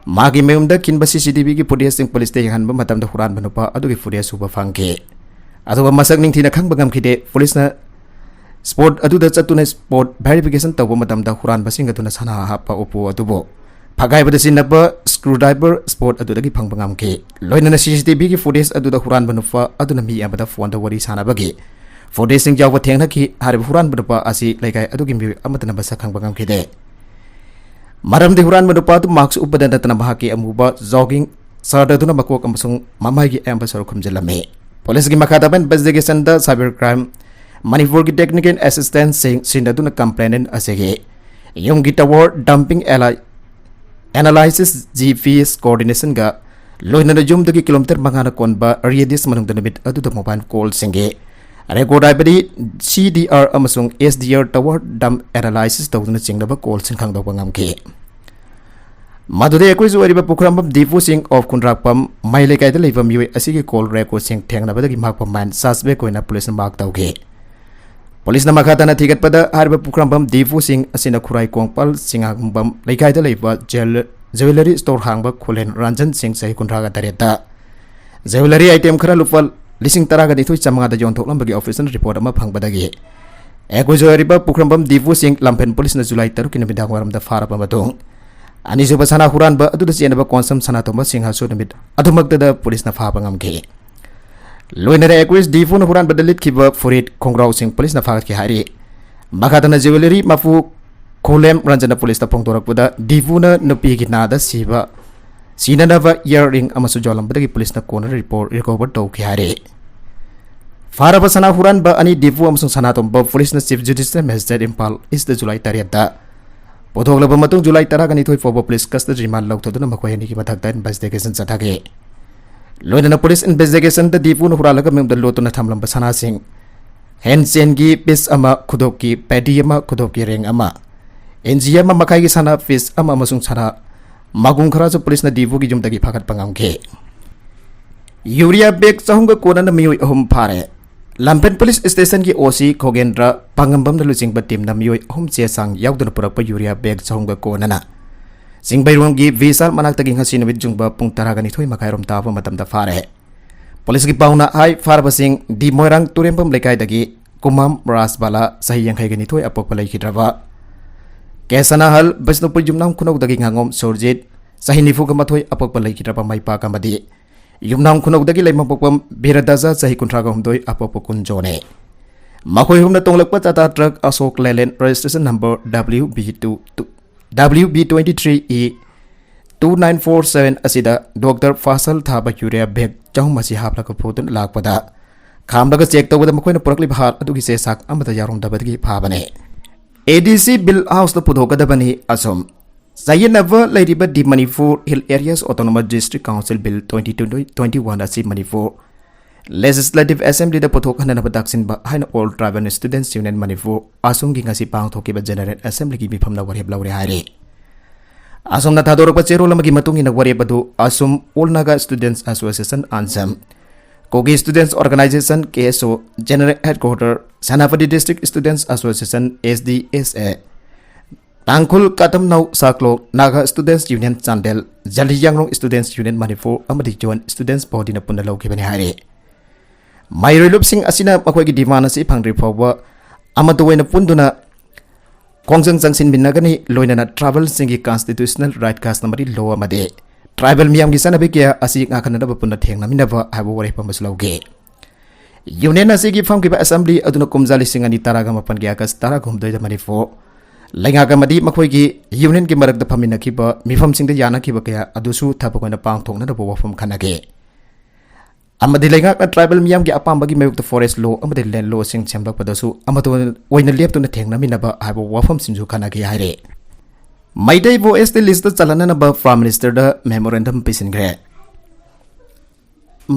ꯃꯥꯒꯤ ꯃꯌꯨꯝꯗ ꯈꯤꯟꯕ C C T V ꯒꯤ footage ꯁꯤꯡ ꯄꯨꯂꯤꯁꯇ ꯌꯦꯡꯍꯟꯕ ꯃꯇꯝꯗ ꯍꯨꯔꯥꯟꯕ ꯅꯨꯄꯥ ꯑꯗꯨꯒꯤ footage ꯎꯕ ꯐꯪꯈꯤ꯫ ꯑꯗꯨꯒ ꯃꯁꯛ ꯅꯤꯡꯊꯤꯅ ꯈꯪꯕ ꯉꯝꯈꯤꯗꯦ꯫ ꯄꯨꯂꯤꯁꯅ spot ꯑꯗꯨꯗ ꯆꯠꯇꯨꯅ spot verification ꯇꯧꯕ ꯃꯇꯝꯗ ꯍꯨꯔꯥꯟꯕꯁꯤꯡ ꯑꯗꯨꯅ ꯁꯅꯥ ꯍꯥꯞꯄ ꯎꯄꯨ ꯑꯗꯨꯕꯨ ꯐꯛꯀꯥꯏꯕꯗ ꯁꯤꯖꯤꯟꯅꯕ screwdriver spot ꯑꯗꯨꯗꯒꯤ ꯐꯪꯕ ꯉꯝꯈꯤ꯫ ꯂꯣꯏꯅꯅ C C T V ꯒꯤ footage ꯑꯗꯨꯗ ꯍꯨꯔꯥꯟꯕ ꯅꯨꯄꯥ ꯑꯗꯨꯅ ꯃꯤ ꯑꯃꯗ ꯐꯣꯟꯗ ꯋꯥꯔꯤ ꯁꯥꯟꯅꯕꯒꯤ footage ꯁꯤꯡ ꯌꯥꯎꯕ ꯊꯦꯡꯅꯈꯤ꯫ ꯍꯥꯏꯔꯤꯕ ꯍꯨꯔꯥꯟꯕ ꯅꯨꯄꯥ ꯑꯁꯤ ꯂꯩꯀꯥꯏ ꯑꯗꯨꯒꯤ ꯃꯤꯑꯣꯏ ꯑꯃꯠꯇꯅ ꯃꯁꯛ ꯈꯪꯕ ꯉꯝꯈꯤꯗꯦ꯫ ꯃꯔꯝꯗꯤ ꯍꯨꯔꯥꯟꯕ ꯅꯨꯄꯥ ꯑꯗꯨ mask ꯎꯞꯄꯗ ꯅꯠꯇꯅ ꯃꯍꯥꯛꯀꯤ ꯑꯃꯨꯕ jogging shirt ꯑꯗꯨꯅ ꯃꯀꯣꯛ ꯑꯃꯁꯨꯡ ꯃꯃꯥꯏꯒꯤ ꯑꯌꯥꯝꯕ ꯁꯔꯨꯛ ꯈꯨꯝꯖꯤꯜꯂꯝꯃꯤ꯫ ꯄꯨꯂꯤꯁꯀꯤ ꯃꯈꯥ ꯇꯥꯕ investigation ꯗ cyber crime ꯃꯅꯤꯄꯨꯔꯒꯤ technical assistance ꯁꯤꯡ ꯁꯤꯖꯤꯟꯅꯗꯨꯅ complainant ꯑꯁꯤꯒꯤ ꯌꯨꯝꯒꯤ tower dumping analysis, G P S coordination ꯒ ꯂꯣꯏꯅꯅ ꯌꯨꯝꯗꯒꯤ kilometre ꯃꯉꯥꯅ ꯀꯣꯟꯕ radius ꯃꯅꯨꯡꯗ ꯅꯨꯃꯤꯠ ꯑꯗꯨꯗ mobile call ꯁꯤꯡꯒꯤ record, ꯍꯥꯏꯕꯗꯤ C D R ꯑꯃꯁꯨꯡ S D R tower dump analysis ꯇꯧꯗꯨꯅ ꯆꯤꯡꯅꯕ call ꯁꯤꯡ ꯈꯪꯗꯣꯛꯄ ꯉꯝꯈꯤ꯫ ꯃꯗꯨꯗ ꯑꯩꯈꯣꯏꯁꯨ ꯑꯣꯏꯔꯤꯕ ꯄꯨꯈ꯭ꯔꯝꯕꯝ ꯗꯤꯐꯨ ꯁꯤꯡ of ꯈꯨꯟꯗ꯭ꯔꯥꯛꯄꯝ ꯃꯩ ꯂꯩꯀꯥꯏꯗ ꯂꯩꯕ ꯃꯤꯑꯣꯏ ꯑꯁꯤꯒꯤ call record ꯁꯤꯡ ꯊꯦꯡꯅꯕꯗꯒꯤ ꯃꯍꯥꯛꯄꯨ mine suspect ꯑꯣꯏꯅ ꯄꯨꯂꯤꯁꯅ mark ꯇꯧꯈꯤ꯫ ꯄꯨꯂꯤꯁꯅ ꯃꯈꯥ ꯇꯥꯅ ꯊꯤꯒꯠꯄꯗ, ꯍꯥꯏꯔꯤꯕ ꯄꯨꯈ꯭ꯔꯝꯕꯝ ꯗꯤꯐꯨ ꯁꯤꯡ ꯑꯁꯤꯅ ꯈꯨꯔꯥꯏ ꯀꯣꯡꯄꯥꯜ ꯆꯤꯉꯥꯡꯕꯝ ꯂꯩꯀꯥꯏꯗ ꯂꯩꯕ jewel-, jewellery store ꯍꯥꯡꯕ ꯈꯨꯂꯦꯟ ꯔꯟꯖꯟ ꯁꯤꯡ, ꯆꯍꯤ ꯀꯨꯟꯊ꯭ꯔꯥꯒ ꯇꯔꯦꯠꯇ jewellery item ꯈꯔ ꯂꯨꯄꯥ ꯂꯤꯁꯤꯡ ꯇꯔꯥꯒ ꯅꯤꯊꯣꯏ ꯆꯥꯃꯉꯥꯗ ꯌꯣꯟꯊꯣꯛꯂꯝꯕꯒꯤ official report ꯑꯃ ꯐꯪꯕꯗꯒꯤ ꯑꯦꯀ꯭ꯌꯨꯖ ꯑꯣꯏꯔꯤꯕ ꯄꯨꯈ꯭ꯔꯝꯕꯝ ꯗꯤꯐꯨ ꯁꯤꯡ ꯂꯝꯐꯦꯜ ꯄꯨꯂꯤꯁꯅ ꯖꯨꯂꯥꯏ ꯇꯔꯨꯛꯀꯤ ꯅꯨꯃꯤꯗꯥꯡ ꯋꯥꯏꯔꯝꯗ ꯐꯥꯔꯕ ꯃꯇꯨꯡ, ꯑꯅꯤꯁꯨꯕ ꯁꯅꯥ ꯍꯨꯔꯥꯟꯕ ꯑꯗꯨꯗ ꯆꯦꯟꯅꯕ ꯀꯣꯟꯁꯝ ꯁꯅꯥꯇꯣꯝꯕ ꯁꯤꯡꯍꯁꯨ ꯅꯨꯃꯤꯠ ꯑꯗꯨꯃꯛꯇꯗ ꯄꯨꯂꯤꯁꯅ ꯐꯥꯕ ꯉꯝꯈꯤ꯫ ꯂꯣꯏꯅꯅ ꯑꯦꯀ꯭ꯌꯨꯖ ꯗꯤꯐꯨꯅ ꯍꯨꯔꯥꯟꯕꯗ ꯂꯤꯠꯈꯤꯕ ꯐꯨꯔꯤꯠ ꯈꯣꯡꯒ꯭ꯔꯥꯎꯁꯤꯡ ꯄꯨꯂꯤꯁꯅ ꯐꯥꯒꯠꯈꯤ ꯍꯥꯏꯔꯤ꯫ ꯃꯈꯥ ꯇꯥꯅ jewellery ꯃꯄꯨ ꯈꯣꯂꯦꯝ ꯔꯟꯖꯟꯅ ꯄꯨꯂꯤꯁꯇ ꯐꯣꯡꯗꯣꯔꯛꯄꯗ, ꯗꯤꯐꯨꯅ ꯅꯨꯄꯤꯒꯤ ꯅꯥꯗ ꯁꯤꯕ ꯁꯤꯅꯅꯕ ꯏꯌꯥꯔ ꯔꯤꯡ ꯑꯃꯁꯨ ꯌꯣꯜꯂꯝꯕꯗꯒꯤ ꯄꯨꯂꯤꯁꯅ ꯀꯣꯟꯅ ꯔꯤꯄꯣꯔꯠ ꯔꯤꯀꯣꯚꯔ ꯇꯧꯈꯤ ꯍꯥꯏꯔꯤ꯫ ꯐꯥꯔꯕ ꯁꯅꯥ ꯍꯨꯔꯥꯟꯕ ꯑꯅꯤ ꯗꯤꯐꯨ ꯑꯃꯁꯨꯡ ꯁꯅꯥꯇꯣꯝꯕ ꯄꯨꯂꯤꯁꯅ chief judicial magistrate Imphal east ꯖꯨꯂꯥꯏ ꯇꯔꯦꯠꯇ ꯄꯨꯊꯣꯛꯂꯕ ꯃꯇꯨꯡ, ꯖꯨꯂꯥꯏ ꯇꯔꯥꯅꯤꯊꯣꯏ ꯐꯥꯎꯕ ꯄꯨꯂꯤꯁ ꯀꯁꯇꯗꯤ ꯔꯤꯃꯥꯟ ꯂꯧꯊꯗꯨꯅ ꯃꯈꯣꯏ ꯑꯅꯤꯒꯤ ꯃꯊꯛꯇ ꯏꯟꯚꯦꯁꯇꯤꯒꯦꯁꯟ ꯆꯠꯊꯈꯤ꯫ ꯂꯣꯏꯅꯅ ꯄꯨꯂꯤꯁ ꯏꯟꯚꯦꯁꯇꯤꯒꯦꯁꯟꯗ ꯗꯤꯐꯨꯅ ꯍꯨꯔꯥꯜꯂꯒ ꯃꯌꯨꯝꯗ ꯂꯣꯠꯇꯨꯅ ꯊꯝꯂꯝꯕ ꯁꯅꯥꯁꯤꯡ, ꯍꯦꯟ ꯆꯦꯟꯒꯤ ꯄꯤꯁ ꯑꯃ, ꯈꯨꯗꯣꯞꯀꯤ ꯄꯦꯗꯤ ꯑꯃ, ꯈꯨꯗꯣꯞꯀꯤ ꯔꯤꯡ ꯑꯃ, ꯏꯟꯆꯤ ꯑꯃ ꯃꯈꯥꯏꯒꯤ ꯁꯅꯥ ꯄꯤꯁ ꯑꯃ ꯑꯃꯁꯨꯡ ꯁꯅꯥ ꯃꯒꯨꯟ ꯈꯔꯁꯨ ꯄꯨꯂꯤꯁꯅ ꯗꯤꯐꯨꯒꯤ ꯌꯨꯝꯗꯒꯤ ꯐꯥꯒꯠꯄ ꯉꯝꯈꯤ꯫ ꯌꯨꯔꯤꯌꯥ ꯕꯦꯒ ꯆꯍꯨꯝꯒ ꯀꯣꯟꯅꯅ ꯃꯤꯑꯣꯏ ꯑꯍꯨꯝ ꯐꯥꯔꯦ꯫ ꯂꯝꯐꯦꯜ ꯄꯨꯂꯤꯁ ꯁ꯭ꯇꯦꯁꯟꯒꯤ ꯑꯣ ꯁꯤ ꯈꯣꯒꯦꯟꯗ꯭ꯔ ꯄꯥꯉꯝꯕꯝꯅ ꯂꯨꯆꯤꯡꯕ ꯇꯤꯝꯅ ꯃꯤꯑꯣꯏ ꯑꯍꯨꯝ ꯆꯦ ꯆꯥꯡ ꯌꯥꯎꯗꯅ ꯄꯨꯔꯛꯄ ꯌꯨꯔꯤꯌꯥ ꯕꯦꯒ ꯆꯍꯨꯝꯒ ꯀꯣꯟꯅꯅ ꯆꯤꯡꯕꯩꯔꯣꯡꯒꯤ ꯚꯤꯁꯥꯜ ꯃꯅꯥꯛꯇꯒꯤ ꯉꯁꯤ ꯅꯨꯃꯤꯠ ꯌꯨꯡꯕ ꯄꯨꯡ ꯇꯔꯥꯒ ꯅꯤꯊꯣꯏ ꯃꯈꯥꯏꯔꯣꯝ ꯇꯥꯕ ꯃꯇꯝꯗ ꯐꯥꯔꯦ꯫ ꯄꯨꯂꯤꯁꯀꯤ ꯄꯥꯎꯅ ꯍꯥꯏ, ꯐꯥꯔꯕꯁꯤꯡ ꯗꯤ ꯃꯣꯏꯔꯥꯡ ꯇꯨꯔꯦꯝꯕꯝ ꯂꯩꯀꯥꯏꯗꯒꯤ ꯀꯨꯃꯥꯝ ꯔꯥꯖꯕꯥꯂꯥ, ꯆꯍꯤ ꯌꯥꯡꯈꯩꯒ ꯅꯤꯊꯣꯏ, ꯑꯄꯣꯛꯄ ꯂꯩꯈꯤꯗ꯭ꯔꯕ, ꯀꯦ ꯁꯅꯥꯍꯜ, ꯕꯤꯁꯅꯨꯄꯨꯔ ꯌꯨꯝꯅꯥꯝ ꯈꯨꯅꯧꯗꯒꯤ ꯉꯥꯉꯣꯝ ꯁꯨꯔꯖꯤꯠ, ꯆꯍꯤ ꯅꯤꯐꯨꯒ ꯃꯥꯊꯣꯏ, ꯑꯄꯣꯛꯄ ꯂꯩꯈꯤꯗ꯭ꯔꯕ ꯃꯩꯄꯥꯛ ꯑꯃꯗꯤ ꯌꯨꯝꯅꯥꯝ ꯈꯨꯅꯧꯗꯒꯤ ꯂꯩꯃꯄꯣꯛꯄꯝ ꯕꯤꯔꯗꯥꯖꯥ, ꯆꯍꯤ ꯀꯨꯟꯊ꯭ꯔꯥꯒ ꯍꯨꯝꯗꯣꯏ, ꯑꯄꯣꯛꯄ ꯀꯨꯟꯖꯣꯅꯦ꯫ ꯃꯈꯣꯏ ꯑꯍꯨꯝꯅ ꯇꯣꯡꯂꯛꯄ Tata truck Ashok Leyland, registration number W B two two, W B twenty three E two nine four seven ꯑꯁꯤꯗ ꯗꯣꯛꯇꯔ ꯐꯥꯁꯜ ꯊꯥꯕ ꯌꯨꯔꯤꯌꯥ ꯕꯦꯒ ꯆꯍꯨꯝ ꯑꯁꯤ ꯍꯥꯞꯂꯒ ꯄꯨꯗꯨꯅ ꯂꯥꯛꯄꯗ, ꯈꯥꯝꯂꯒ ꯆꯦꯛ ꯇꯧꯕꯗ ꯃꯈꯣꯏꯅ ꯄꯨꯔꯛꯂꯤꯕ ꯍꯥꯔ ꯑꯗꯨꯒꯤ ꯆꯦ ꯆꯥꯡ ꯑꯃꯠꯇ ꯌꯥꯎꯔꯝꯗꯕꯗꯒꯤ ꯐꯥꯕꯅꯤ꯫ ꯑꯦ ꯗꯤ ꯁꯤ ꯕꯤꯜ ꯍꯥꯎꯁꯇ ꯄꯨꯊꯣꯛꯀꯗꯕꯅꯤ꯫ ꯑꯁꯨꯝ ꯆꯌꯦꯠꯅꯕ ꯂꯩꯔꯤꯕ the Manipur hill areas autonomous district council bill twenty twenty twenty one ꯑꯁꯤ ꯃꯅꯤꯄꯨꯔ ꯂꯦꯖꯤꯁꯂꯦꯇꯤꯚ ꯑꯦꯁꯦꯝꯕ꯭ꯂꯤꯗ ꯄꯨꯊꯣꯛꯍꯟꯅꯅꯕ ꯇꯛꯁꯤꯟꯕ ꯍꯥꯏꯅ ꯑꯣꯜ ꯇ꯭ꯔꯥꯏꯕꯦꯜ ꯁ꯭ꯇꯨꯗꯦꯟꯠꯁ ꯌꯨꯅꯤꯌꯟ ꯃꯅꯤꯄꯨꯔ, ꯑꯁꯨꯝꯒꯤ ꯉꯁꯤ ꯄꯥꯡꯊꯣꯛꯈꯤꯕ ꯖꯦꯅꯔꯦꯜ ꯑꯦꯁꯦꯝꯕ꯭ꯂꯤꯒꯤ ꯃꯤꯐꯝꯅ ꯋꯥꯔꯦꯞ ꯂꯧꯔꯦ ꯍꯥꯏꯔꯤ꯫ ꯑꯁꯣꯝꯅ ꯊꯥꯗꯣꯔꯛꯄ ꯆꯦꯔꯣꯜ ꯑꯃꯒꯤ ꯃꯇꯨꯡ ꯏꯟꯅ ꯋꯥꯔꯦꯞ ꯑꯗꯨ ꯑꯁꯨꯝ all Naga students association, Ansam, Kuki students organisation, K S O, general headquarter, Senapati district students association, S D S A, Tangkhul Katamnao Saklok Naga students union Chandel, Zeliangrong students union Manipur ꯑꯃꯗꯤ ꯖꯣꯏꯟꯠ ꯁ꯭ꯇꯨꯗꯦꯟꯠꯁ ꯕꯣꯗꯤꯅ ꯄꯨꯟꯅ ꯂꯧꯈꯤꯕꯅꯤ ꯍꯥꯏꯔꯤ꯫ ꯃꯍꯩꯔꯣꯏ ꯂꯨꯞꯁꯤꯡ ꯑꯁꯤꯅ ꯃꯈꯣꯏꯒꯤ ꯗꯤꯃꯥꯟ ꯑꯁꯤ ꯐꯪꯗ꯭ꯔꯤ ꯐꯥꯎꯕ ꯑꯃꯠꯇ ꯑꯣꯏꯅ ꯄꯨꯟꯗꯨꯅ ꯈꯣꯡꯖꯪ ꯆꯪꯁꯤꯟꯃꯤꯟꯅꯒꯅꯤ, ꯂꯣꯏꯅꯅ ꯇ꯭ꯔꯥꯏꯕꯦꯜꯁꯤꯡꯒꯤ ꯀꯟꯁꯇꯤꯇ꯭ꯌꯨꯁꯅꯦꯜ ꯔꯥꯏꯠ, ꯀꯁꯇꯃꯔꯤ ꯂꯣ ꯑꯃꯗꯤ ꯇ꯭ꯔꯥꯏꯕꯦꯜ ꯃꯤꯌꯥꯝꯒꯤ ꯆꯠꯅꯕꯤ ꯀꯌꯥ ꯑꯁꯤ ꯉꯥꯛꯈꯟꯅꯅꯕ ꯄꯨꯟꯅ ꯊꯦꯡꯅꯃꯤꯟꯅꯕ ꯍꯥꯏꯕ ꯋꯥꯔꯦꯞ ꯑꯃꯁꯨ ꯂꯧꯈꯤ꯫ ꯌꯨꯅꯤꯌꯟ ꯑꯁꯤꯒꯤ ꯐꯝꯈꯤꯕ ꯑꯦꯁꯦꯝꯕ꯭ꯂꯤ ꯑꯗꯨꯅ ꯀꯨꯝꯖꯥ ꯂꯤꯁꯤꯡ ꯑꯅꯤ ꯇꯔꯥꯒ ꯃꯥꯄꯟꯒꯤ ꯑꯥꯒꯁ ꯇꯔꯥꯍꯨꯝꯗꯣꯏꯗ ꯃꯅꯤꯄꯨꯔ ꯂꯩꯉꯥꯛ ꯑꯃꯗꯤ ꯃꯈꯣꯏꯒꯤ ꯌꯨꯅꯤꯌꯟꯒꯤ ꯃꯔꯛꯇ ꯐꯝꯃꯤꯟꯅꯈꯤꯕ ꯃꯤꯐꯝꯁꯤꯡꯗ ꯌꯥꯅꯈꯤꯕ ꯀꯌꯥ ꯑꯗꯨꯁꯨ ꯊꯕꯛ ꯑꯣꯏꯅ ꯄꯥꯡꯊꯣꯛꯅꯅꯕ ꯋꯥꯐꯝ ꯈꯟꯅꯈꯤ꯫ ꯑꯃꯗꯤ ꯂꯩꯉꯥꯛꯅ ꯇ꯭ꯔꯥꯏꯕꯦꯜ ꯃꯤꯌꯥꯝꯒꯤ ꯑꯄꯥꯝꯕꯒꯤ ꯃꯥꯌꯣꯛꯇ ꯐꯣꯔꯦꯁ ꯂꯣ ꯑꯃꯗꯤ ꯂꯦꯟ ꯂꯣꯁꯤꯡ ꯁꯦꯝꯂꯛꯄꯗꯁꯨ ꯑꯃꯠꯇ ꯑꯣꯏꯅ ꯂꯦꯞꯇꯨꯅ ꯊꯦꯡꯅꯃꯤꯟꯅꯕ ꯍꯥꯏꯕ ꯋꯥꯐꯝꯁꯤꯡꯁꯨ ꯈꯟꯅꯈꯤ ꯍꯥꯏꯔꯦ꯫ ꯃꯩꯇꯩꯕꯨ ꯑꯦꯁ ꯇꯤ ꯂꯤꯁꯇ ꯆꯜꯍꯟꯅꯅꯕ ꯄ꯭ꯔꯥꯏꯝ ꯃꯤꯅꯤꯁꯇꯔꯗ ꯃꯦꯃꯣꯔꯦꯟꯗꯝ ꯄꯤꯁꯤꯟꯈ꯭ꯔꯦ꯫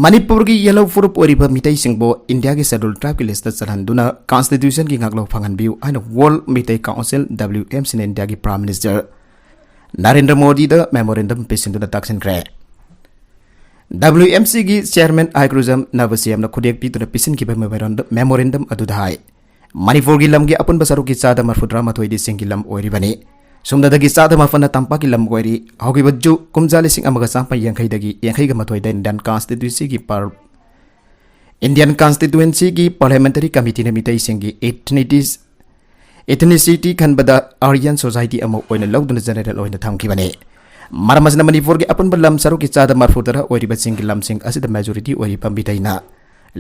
ꯃꯅꯤꯄꯨꯔꯒꯤ ꯌꯦꯜꯍꯧ ꯐꯨꯔꯨꯞ ꯑꯣꯏꯔꯤꯕ ꯃꯤꯇꯩꯁꯤꯡꯕꯨ ꯏꯟꯗꯤꯌꯥꯒꯤ ꯁꯦꯗ꯭ꯌꯨꯜ ꯇ꯭ꯔꯥꯏꯕꯀꯤ ꯂꯤꯁꯇ ꯆꯜꯍꯟꯗꯨꯅ ꯀꯟꯁꯇꯤꯇ꯭ꯌꯨꯁꯟꯒꯤ ꯉꯥꯛꯂꯧ ꯐꯪꯍꯟꯕꯤꯌꯨ ꯍꯥꯏꯅ world Meitei council, W M C, ꯅ ꯏꯟꯗꯤꯌꯥꯒꯤ ꯄ꯭ꯔꯥꯏꯝ ꯃꯤꯅꯤꯁꯇꯔ ꯅꯔꯦꯟꯗ꯭ꯔ ꯃꯣꯗꯤꯗ ꯃꯦꯃꯣꯔꯦꯟꯗꯝ ꯄꯤꯁꯤꯟꯗꯨꯅ ꯇꯥꯛꯁꯤꯟꯈ꯭ꯔꯦ꯫ W M C ꯒꯤ ꯆꯤꯌꯔꯃꯦꯟ ꯑꯥꯏꯀ꯭ꯔꯨꯖꯝ ꯅꯕꯁꯤꯌꯝꯅ ꯈꯨꯗꯦꯛ ꯄꯤꯗꯨꯅ ꯄꯤꯁꯤꯟꯈꯤꯕ ꯃꯦꯃꯣꯔꯦꯟꯗꯝ, ꯃꯦꯃꯣꯔꯦꯟꯗꯝ ꯑꯗꯨꯗ ꯍꯥꯏ, ꯃꯅꯤꯄꯨꯔꯒꯤ ꯂꯝꯒꯤ ꯑꯄꯨꯟꯕ ꯁꯔꯨꯛꯀꯤ ꯆꯥꯗ ꯃꯔꯐꯨꯇꯔꯥ ꯃꯥꯊꯣꯏꯗꯤ ꯆꯤꯡꯒꯤ ꯂꯝ ꯑꯣꯏꯔꯤꯕꯅꯤ꯫ ꯁꯨꯞꯅꯇꯒꯤ ꯆꯥꯗ ꯃꯥꯄꯟꯅ ꯇꯝꯄꯥꯛꯀꯤ ꯂꯝ ꯑꯣꯏꯔꯤ꯫ ꯍꯧꯈꯤꯕ ꯖꯨ ꯀꯨꯝꯖꯥ ꯂꯤꯁꯤꯡ ꯑꯃꯒ ꯆꯥꯝꯃꯥꯄꯟ ꯌꯥꯡꯈꯩꯗꯒꯤ ꯌꯥꯡꯈꯩꯒ ꯃꯥꯊꯣꯏꯗ ꯏꯟꯗꯤꯌꯟ ꯀꯟꯁꯇꯤꯇ꯭ꯌꯨꯟꯁꯤꯒꯤ ꯄꯥꯔ-, ꯏꯟꯗꯤꯌꯟ ꯀꯟꯁꯇꯤꯇ꯭ꯌꯨꯟꯁꯤꯒꯤ ꯄꯥꯔꯂꯤꯌꯥꯃꯦꯟꯇꯔꯤ ꯀꯃꯤꯇꯤꯅ ꯃꯤꯇꯩꯁꯤꯡꯒꯤ ꯏꯊꯅꯤꯇꯤꯁ-, ꯏꯊꯅꯤꯁꯤꯇꯤ ꯈꯟꯕꯗ ꯑꯥꯔꯤꯌꯟ ꯁꯣꯁꯥꯏꯇꯤ ꯑꯃ ꯑꯣꯏꯅ ꯂꯧꯗꯨꯅ ꯖꯦꯅꯔꯦꯜ ꯑꯣꯏꯅ ꯊꯝꯈꯤꯕꯅꯤ꯫ ꯃꯔꯝ ꯑꯁꯤꯅ ꯃꯅꯤꯄꯨꯔꯒꯤ ꯑꯄꯨꯟꯕ ꯂꯝ ꯁꯔꯨꯛꯀꯤ ꯆꯥꯗ ꯃꯔꯐꯨꯇꯔꯥ ꯑꯣꯏꯔꯤꯕ ꯆꯤꯡꯒꯤ ꯂꯝꯁꯤꯡ ꯑꯁꯤꯗ ꯃꯦꯖꯣꯔꯤꯇꯤ ꯑꯣꯏꯔꯤꯕ ꯃꯤꯇꯩꯅ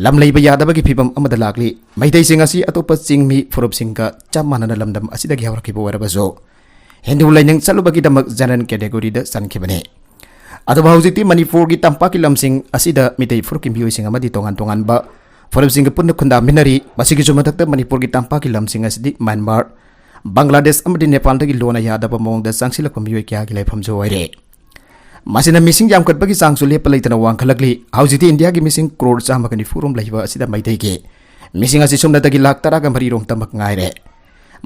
ꯂꯝ ꯂꯩꯕ ꯌꯥꯗꯕꯒꯤ ꯐꯤꯕꯝ ꯑꯃꯗ ꯂꯥꯛꯂꯤ꯫ ꯃꯩꯇꯩꯁꯤꯡ ꯑꯁꯤ ꯑꯇꯣꯞꯄ ꯆꯤꯡꯃꯤ ꯐꯨꯔꯨꯞꯁꯤꯡꯒ ꯆꯞ ꯃꯥꯟꯅꯅ ꯂꯝꯗꯝ ꯑꯁꯤꯗꯒꯤ ꯍꯧꯔꯛꯈꯤꯕ ꯑꯣꯏꯔꯕꯁꯨ ꯍꯤꯟꯗꯨ ꯂꯥꯏꯅꯤꯡ ꯆꯠꯂꯨꯕꯒꯤꯗꯃꯛ ꯖꯦꯅꯔꯦꯜ ꯀꯦꯇꯦꯒꯣꯔꯤꯗ ꯆꯟꯈꯤꯕꯅꯤ꯫ ꯑꯗꯨꯕꯨ ꯍꯧꯖꯤꯛꯇꯤ ꯃꯅꯤꯄꯨꯔꯒꯤ ꯇꯝꯄꯥꯛꯀꯤ ꯂꯝꯁꯤꯡ ꯑꯁꯤꯗ ꯃꯤꯇꯩ ꯐꯨꯔꯨꯞꯀꯤ ꯃꯤꯑꯣꯏꯁꯤꯡ ꯑꯃꯗꯤ ꯇꯣꯉꯥꯟ ꯇꯣꯉꯥꯟꯕ ꯐꯨꯔꯨꯞꯁꯤꯡꯒ ꯄꯨꯟꯅ ꯈꯨꯟꯗꯥꯃꯤꯟꯅꯔꯤ꯫ ꯃꯁꯤꯒꯤꯁꯨ ꯃꯊꯛꯇ ꯃꯅꯤꯄꯨꯔꯒꯤ ꯇꯝꯄꯥꯛꯀꯤ ꯂꯝꯁꯤꯡ ꯑꯁꯤꯗꯤ ꯃ꯭ꯌꯥꯟꯃꯥꯔ, ꯕꯪꯒ꯭ꯂꯥꯗꯦꯁ ꯑꯃꯗꯤ ꯅꯦꯄꯥꯜꯗꯒꯤ ꯂꯣꯟꯅ ꯌꯥꯗꯕ ꯃꯑꯣꯡꯗ ꯆꯪꯁꯤꯜꯂꯛꯄ ꯃꯤꯑꯣꯏ ꯀꯌꯥꯒꯤ ꯂꯩꯐꯝꯁꯨ ꯑꯣꯏꯔꯦ꯫ ꯃꯁꯤꯅ ꯃꯤꯁꯤꯡ ꯌꯥꯝꯈꯠꯄꯒꯤ ꯆꯥꯡꯁꯨ ꯂꯦꯞꯄ ꯂꯩꯇꯅ ꯋꯥꯡꯈꯠꯂꯛꯂꯤ꯫ ꯍꯧꯖꯤꯛꯇꯤ ꯏꯟꯗꯤꯌꯥꯒꯤ ꯃꯤꯁꯤꯡ ꯀ꯭ꯔꯣꯔ ꯆꯥꯝꯃꯒ ꯅꯤꯐꯨ ꯔꯣꯝ ꯂꯩꯕ ꯑꯁꯤꯗ ꯃꯩꯇꯩꯒꯤ ꯃꯤꯁꯤꯡ ꯑꯁꯤ ꯁꯨꯞꯅꯇꯒꯤ ꯂꯥꯈ ꯇꯔꯥꯒ ꯃꯔꯤ ꯔꯣꯝꯇꯃꯛ ꯉꯥꯏꯔꯦ꯫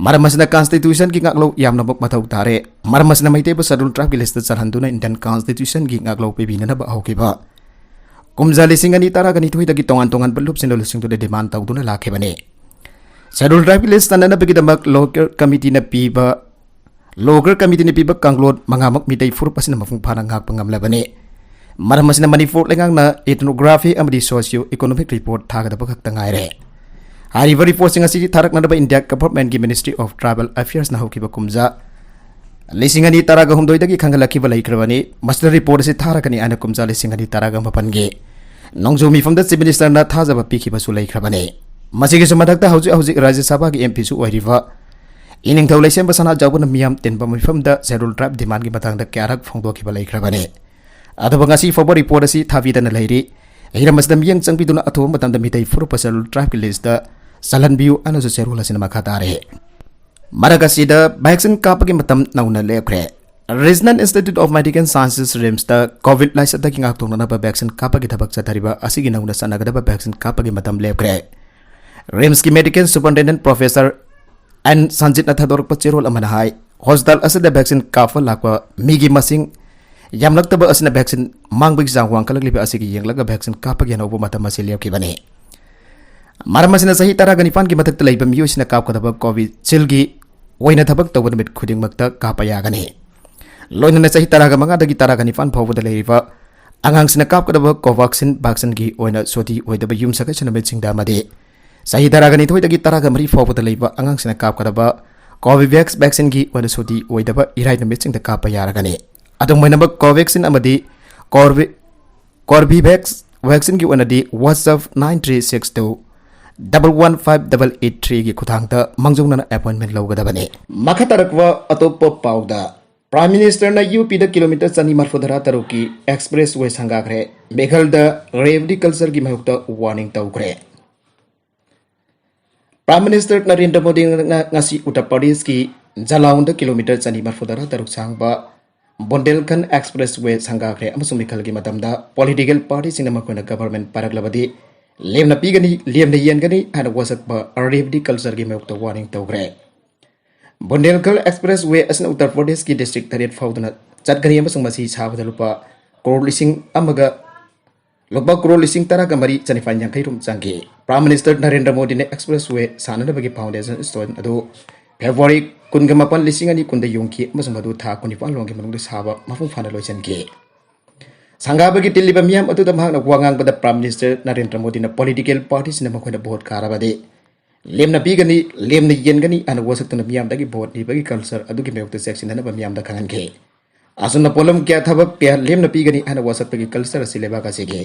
ꯃꯔꯝ ꯑꯁꯤꯅ ꯀꯟꯁꯇꯤꯇ꯭ꯌꯨꯁꯟꯒꯤ ꯉꯥꯛꯂꯧ ꯌꯥꯝꯅꯃꯛ ꯃꯊꯧ ꯇꯥꯔꯦ꯫ ꯃꯔꯝ ꯑꯁꯤꯅ ꯃꯩꯇꯩꯕꯨ ꯁꯦꯗ꯭ꯌꯨꯜ ꯇ꯭ꯔꯥꯏꯕꯀꯤ ꯂꯤꯁꯇ ꯆꯜꯍꯟꯗꯨꯅ ꯏꯟꯗꯤꯌꯟ ꯀꯟꯁꯇꯤꯇ꯭ꯌꯨꯁꯟꯒꯤ ꯉꯥꯛꯂꯧ ꯄꯤꯕꯤꯅꯅꯕ ꯍꯧꯈꯤꯕ ꯀꯨꯝꯖꯥ ꯂꯤꯁꯤꯡ ꯑꯅꯤ ꯇꯔꯥꯒ ꯅꯤꯊꯣꯏꯗꯒꯤ ꯇꯣꯉꯥꯟ ꯇꯣꯉꯥꯟꯕ ꯂꯨꯞꯁꯤꯡꯗ ꯂꯨꯆꯤꯡꯗꯨꯅ ꯗꯤꯃꯥꯟ ꯇꯧꯗꯨꯅ ꯂꯥꯛꯈꯤꯕꯅꯤ꯫ ꯁꯦꯗ꯭ꯌꯨꯜ ꯇ꯭ꯔꯥꯏꯕꯀꯤ ꯂꯤꯁ ꯆꯟꯅꯅꯕꯒꯤꯗꯃꯛ ꯂꯣꯀꯦꯜ ꯀꯃꯤꯇꯤꯅ ꯄꯤꯕ, ꯂꯣꯀꯦꯜ ꯀꯃꯤꯇꯤꯅ ꯄꯤꯕ ꯀꯥꯡꯂꯣꯟ ꯃꯉꯥꯃꯛ ꯃꯤꯇꯩ ꯐꯨꯔꯨꯞ ꯑꯁꯤꯅ ꯃꯄꯨꯡ ꯐꯥꯅ ꯉꯥꯛꯄ ꯉꯝꯂꯕꯅꯤ꯫ ꯃꯔꯝ ꯑꯁꯤꯅ ꯃꯅꯤꯄꯨꯔ ꯂꯩꯉꯥꯛꯅ ꯏꯊꯅꯣꯒ꯭ꯔꯥꯐꯤ ꯑꯃꯗꯤ ꯁꯣꯁꯤꯌꯣ ꯏꯀꯣꯅꯣꯃꯤꯛ ꯔꯤꯄꯣꯔꯠ ꯊꯥꯒꯗꯕ ꯈꯛꯇ ꯉꯥꯏꯔꯦ꯫ ꯍꯥꯏꯔꯤꯕ ꯔꯤꯄꯣꯔꯠꯁꯤꯡ ꯑꯁꯤ ꯊꯥꯔꯛꯅꯅꯕ ꯏꯟꯗꯤꯌꯥ ꯒꯚꯔꯟꯃꯦꯟꯠꯀꯤ ꯃꯤꯅꯤꯁꯇ꯭ꯔꯤ ꯑꯣꯐ ꯇ꯭ꯔꯥꯏꯕꯦꯜ ꯑꯐꯤꯌꯔꯁꯅ ꯍꯧꯈꯤꯕ ꯀꯨꯝꯖꯥ ꯂꯤꯁꯤꯡ ꯑꯅꯤ ꯇꯔꯥꯒ ꯍꯨꯝꯗꯣꯏꯗꯒꯤ ꯈꯪꯍꯜꯂꯛꯈꯤꯕ ꯂꯩꯈ꯭ꯔꯕꯅꯤ꯫ ꯃꯁꯤꯗ ꯔꯤꯄꯣꯔꯠ ꯑꯁꯤ ꯊꯥꯔꯛꯀꯅꯤ ꯍꯥꯏꯅ ꯀꯨꯝꯖꯥ ꯂꯤꯁꯤꯡ ꯑꯅꯤ ꯇꯔꯥꯒ ꯃꯥꯄꯟꯒꯤ ꯅꯣꯡꯖꯨ ꯃꯤꯐꯝꯗ ꯆꯤꯐ ꯃꯤꯅꯤꯁꯇꯔꯅ ꯊꯥꯖꯕ ꯄꯤꯈꯤꯕꯁꯨ ꯂꯩꯈ꯭ꯔꯕꯅꯤ꯫ ꯃꯁꯤꯒꯤꯁꯨ ꯃꯊꯛꯇ ꯍꯧꯖꯤꯛ ꯍꯧꯖꯤꯛ ꯔꯥꯖ꯭ꯌ ꯁꯚꯥꯒꯤ ꯑꯦꯝ ꯄꯤꯁꯨ ꯑꯣꯏꯔꯤꯕ ꯏꯅꯤꯡꯊꯧ ꯂꯩꯁꯦꯝꯕ ꯁꯅꯥꯖꯥꯎꯕꯅ ꯃꯤꯌꯥꯝ ꯇꯤꯟꯕ ꯃꯤꯐꯝꯗ Scheduled Tribe demandꯒꯤ ꯃꯇꯥꯡꯗ ꯀꯌꯥꯔꯛ ꯐꯣꯡꯗꯣꯛꯈꯤꯕ ꯂꯩꯈ꯭ꯔꯕꯅꯤ꯫ ꯑꯗꯨꯕꯨ ꯉꯁꯤ ꯐꯥꯎꯕ report ꯑꯁꯤ ꯊꯥꯕꯤꯗꯅ ꯂꯩꯔꯤ꯫ ꯍꯤꯔꯝ ꯑꯁꯤꯗ ꯃꯤꯠꯌꯦꯡ ꯆꯪꯕꯤꯗꯨꯅ ꯑꯊꯨꯕ ꯃꯇꯝꯗ ꯃꯤꯇꯩ ꯐꯨꯔꯨꯞ Scheduled Tribeꯀꯤ listꯇ ꯆꯜꯍꯟꯕꯤꯌꯨ ꯍꯥꯏꯅꯁꯨ ꯆꯦꯔꯣꯜ ꯑꯁꯤꯅ ꯃꯈꯥ ꯇꯥꯔꯤ꯫ ꯃꯔꯛ ꯑꯁꯤꯗ vaccine ꯀꯥꯞꯄꯒꯤ ꯃꯇꯝ ꯅꯧꯅ ꯂꯦꯞꯈ꯭ꯔꯦ꯫ Regional Institute of Medical Sciences, RIMSꯇ COVID ꯂꯥꯏꯆꯠꯇꯒꯤ ꯉꯥꯛꯊꯣꯛꯅꯅꯕ vaccine ꯀꯥꯞꯄꯒꯤ ꯊꯕꯛ ꯆꯠꯊꯔꯤꯕ ꯑꯁꯤꯒꯤ ꯅꯧꯅ ꯆꯠꯅꯒꯗꯕ vaccine ꯀꯥꯞꯄꯒꯤ ꯃꯇꯝ ꯂꯦꯞꯈ꯭ꯔꯦ꯫ RIMSꯀꯤ Medical Superintendent Professor ꯑꯦꯟ ꯁꯟꯖꯤꯠꯅ ꯊꯥꯗꯣꯔꯛꯄ ꯆꯦꯔꯣꯜ ꯑꯃꯅ ꯍꯥꯏ, hospital ꯑꯁꯤꯗ vaccine ꯀꯥꯞꯄ ꯂꯥꯛꯄ ꯃꯤꯒꯤ ꯃꯁꯤꯡ ꯌꯥꯝꯂꯛꯇꯕ ꯑꯁꯤꯅ vaccine ꯃꯥꯡꯕꯒꯤ ꯆꯥꯡ ꯋꯥꯡꯈꯠꯂꯛꯂꯤꯕ ꯑꯁꯤꯒꯤ ꯌꯦꯡꯂꯒ vaccine ꯀꯥꯞꯄꯒꯤ ꯑꯅꯧꯕ ꯃꯇꯝ ꯑꯁꯤ ꯂꯦꯞꯈꯤꯕꯅꯤ꯫ ꯃꯔꯝ ꯑꯁꯤꯅ ꯆꯍꯤ ꯇꯔꯥꯒ ꯅꯤꯄꯥꯟꯒꯤ ꯃꯊꯛꯇ ꯂꯩꯕ ꯃꯤꯑꯣꯏꯁꯤꯡꯅ ꯀꯥꯞꯀꯗꯕ Covisshieldꯒꯤ ꯑꯣꯏꯅ ꯊꯕꯛ ꯇꯧꯕ ꯅꯨꯃꯤꯠ ꯈꯨꯗꯤꯡꯃꯛꯇ ꯀꯥꯞꯄ ꯌꯥꯒꯅꯤ꯫ ꯂꯣꯏꯅꯅ ꯆꯍꯤ ꯇꯔꯥꯒ ꯃꯉꯥꯗꯒꯤ ꯇꯔꯥꯒ ꯅꯤꯄꯥꯟ ꯐꯥꯎꯕꯗ ꯂꯩꯔꯤꯕ ꯑꯉꯥꯡꯁꯤꯡꯅ ꯀꯥꯞꯀꯗꯕ Covaxin vaccineꯒꯤ ꯑꯣꯏꯅ ꯁꯨꯇꯤ ꯑꯣꯏꯗꯕ ꯌꯨꯝꯁꯥꯀꯩꯁꯥ ꯅꯨꯃꯤꯠꯁꯤꯡꯗ ꯑꯃꯗꯤ ꯆꯍꯤ ꯇꯔꯥꯒ ꯅꯤꯊꯣꯏꯗꯒꯤ ꯇꯔꯥꯒ ꯃꯔꯤ ꯐꯥꯎꯕꯗ ꯂꯩꯕ ꯑꯉꯥꯡꯁꯤꯡꯅ ꯀꯥꯞꯀꯗꯕ Corbevax vaccineꯒꯤ ꯑꯣꯏꯅ ꯁꯨꯇꯤ ꯑꯣꯏꯗꯕ ꯏꯔꯥꯏ ꯅꯨꯃꯤꯠꯁꯤꯡꯗ ꯀꯥꯞꯄ ꯌꯥꯔꯒꯅꯤ꯫ ꯑꯗꯨꯝ ꯑꯣꯏꯅꯃꯛ Covaxin ꯑꯃꯗꯤ Corbe-, Corbevax vaccineꯒꯤ ꯑꯣꯏꯅꯗꯤ WhatsApp nine three six two double one five double eight threeꯒꯤ ꯈꯨꯠꯊꯥꯡꯗ ꯃꯥꯡꯖꯧꯅꯅ appointment ꯂꯧꯒꯗꯕꯅꯤ꯫ ꯃꯈꯥ ꯇꯥꯔꯛꯄ ꯑꯇꯣꯞꯄ ꯄꯥꯎꯗ, Prime Ministerꯅ UPꯗ kilometre ꯆꯅꯤ ꯃꯔꯤꯐꯨ ꯇꯔꯥ ꯇꯔꯨꯛꯀꯤ expressway ꯁꯪꯒꯥꯈ꯭ꯔꯦ꯫ ꯃꯦꯘꯜꯗ rave cultureꯒꯤ ꯃꯥꯌꯣꯛꯇ warning ꯇꯧꯈ꯭ꯔꯦ꯫ Prime Minister ꯅꯔꯦꯟꯗ꯭ꯔ ꯃꯣꯗꯤꯅ ꯉꯁꯤ ꯎꯠꯇꯔ ꯄ꯭ꯔꯗꯦꯁꯀꯤ ꯖꯂꯥꯎꯟꯗ kilometre ꯆꯅꯤ ꯃꯔꯤꯐꯨ ꯇꯔꯥ ꯇꯔꯨꯛ ꯁꯥꯡꯕ ꯕꯨꯟꯗꯦꯜꯈꯟꯗ expressway ꯁꯪꯒꯥꯈ꯭ꯔꯦ ꯑꯃꯁꯨꯡ ꯃꯤꯈꯜꯒꯤ ꯃꯇꯝꯗ political partyꯁꯤꯡꯅ ꯃꯈꯣꯏꯅ government ꯄꯥꯏꯔꯛꯂꯕꯗꯤ ꯂꯦꯝꯅ ꯄꯤꯒꯅꯤ, ꯂꯦꯝꯅ ꯌꯦꯟꯒꯅꯤ ꯍꯥꯏꯅ ꯋꯥꯁꯛꯄ rave cultureꯒꯤ ꯃꯥꯌꯣꯛꯇ warning ꯇꯧꯈ꯭ꯔꯦ꯫ ꯕꯨꯟꯗꯦꯜꯈꯟꯗ expressway ꯑꯁꯤꯅ ꯎꯠꯇꯔ ꯄ꯭ꯔꯗꯦꯁꯀꯤ district ꯇꯔꯦꯠ ꯐꯥꯎꯗꯨꯅ ꯆꯠꯀꯅꯤ ꯑꯃꯁꯨꯡ ꯃꯁꯤ ꯁꯥꯕꯗ ꯂꯨꯄꯥ ꯀ꯭ꯔꯣꯔ ꯂꯤꯁꯤꯡ ꯑꯃꯒ, ꯂꯨꯄꯥ ꯀ꯭ꯔꯣꯔ ꯂꯤꯁꯤꯡ ꯇꯔꯥꯒ ꯃꯔꯤ ꯆꯅꯤꯄꯥꯟ ꯌꯥꯡꯈꯩ ꯔꯣꯝ ꯆꯪꯈꯤ꯫ Prime Minister ꯅꯔꯦꯟꯗ꯭ꯔ ꯃꯣꯗꯤꯅ expressway ꯁꯥꯅꯅꯕꯒꯤ foundation stone ꯑꯗꯨ February ꯀꯨꯟꯒ ꯃꯥꯄꯟ, ꯂꯤꯁꯤꯡ ꯑꯅꯤ ꯀꯨꯟꯗ ꯌꯨꯡꯈꯤ ꯑꯃꯁꯨꯡ ꯃꯗꯨ ꯊꯥ ꯀꯨꯟꯅꯤꯄꯥꯟ ꯂꯣꯝꯒꯤ ꯃꯅꯨꯡꯗ ꯁꯥꯕ ꯃꯄꯨꯡ ꯐꯥꯅ ꯂꯣꯏꯁꯤꯟꯈꯤ꯫ ꯁꯪꯒꯥꯕꯒꯤ ꯇꯤꯜꯂꯤꯕ ꯃꯤꯌꯥꯝ ꯑꯗꯨꯗ ꯃꯍꯥꯛꯅ ꯋꯥ ꯉꯥꯡꯕꯗ Prime Minister ꯅꯔꯦꯟꯗ꯭ꯔ ꯃꯣꯗꯤꯅ political partyꯁꯤꯡꯅ ꯃꯈꯣꯏꯅ vote ꯀꯥꯔꯕꯗꯤ ꯂꯦꯝꯅ ꯄꯤꯒꯅꯤ, ꯂꯦꯝꯅ ꯌꯦꯟꯒꯅꯤ ꯍꯥꯏꯅ ꯋꯥꯁꯛꯇꯨꯅ ꯃꯤꯌꯥꯝꯗꯒꯤ vote ꯅꯤꯕꯒꯤ culture ꯑꯗꯨꯒꯤ ꯃꯥꯌꯣꯛꯇ ꯆꯦꯛꯁꯤꯟꯅꯅꯕ ꯃꯤꯌꯥꯝꯗ ꯈꯪꯍꯟꯈꯤ꯫ ꯑꯁꯨꯝꯅ ꯄꯣꯠꯂꯝ ꯀꯌꯥ, ꯊꯕꯛ ꯀꯌꯥ ꯂꯦꯝꯅ ꯄꯤꯒꯅꯤ ꯍꯥꯏꯅ ꯋꯥꯁꯛꯄꯒꯤ culture ꯑꯁꯤ ꯂꯩꯕꯥꯛ ꯑꯁꯤꯒꯤ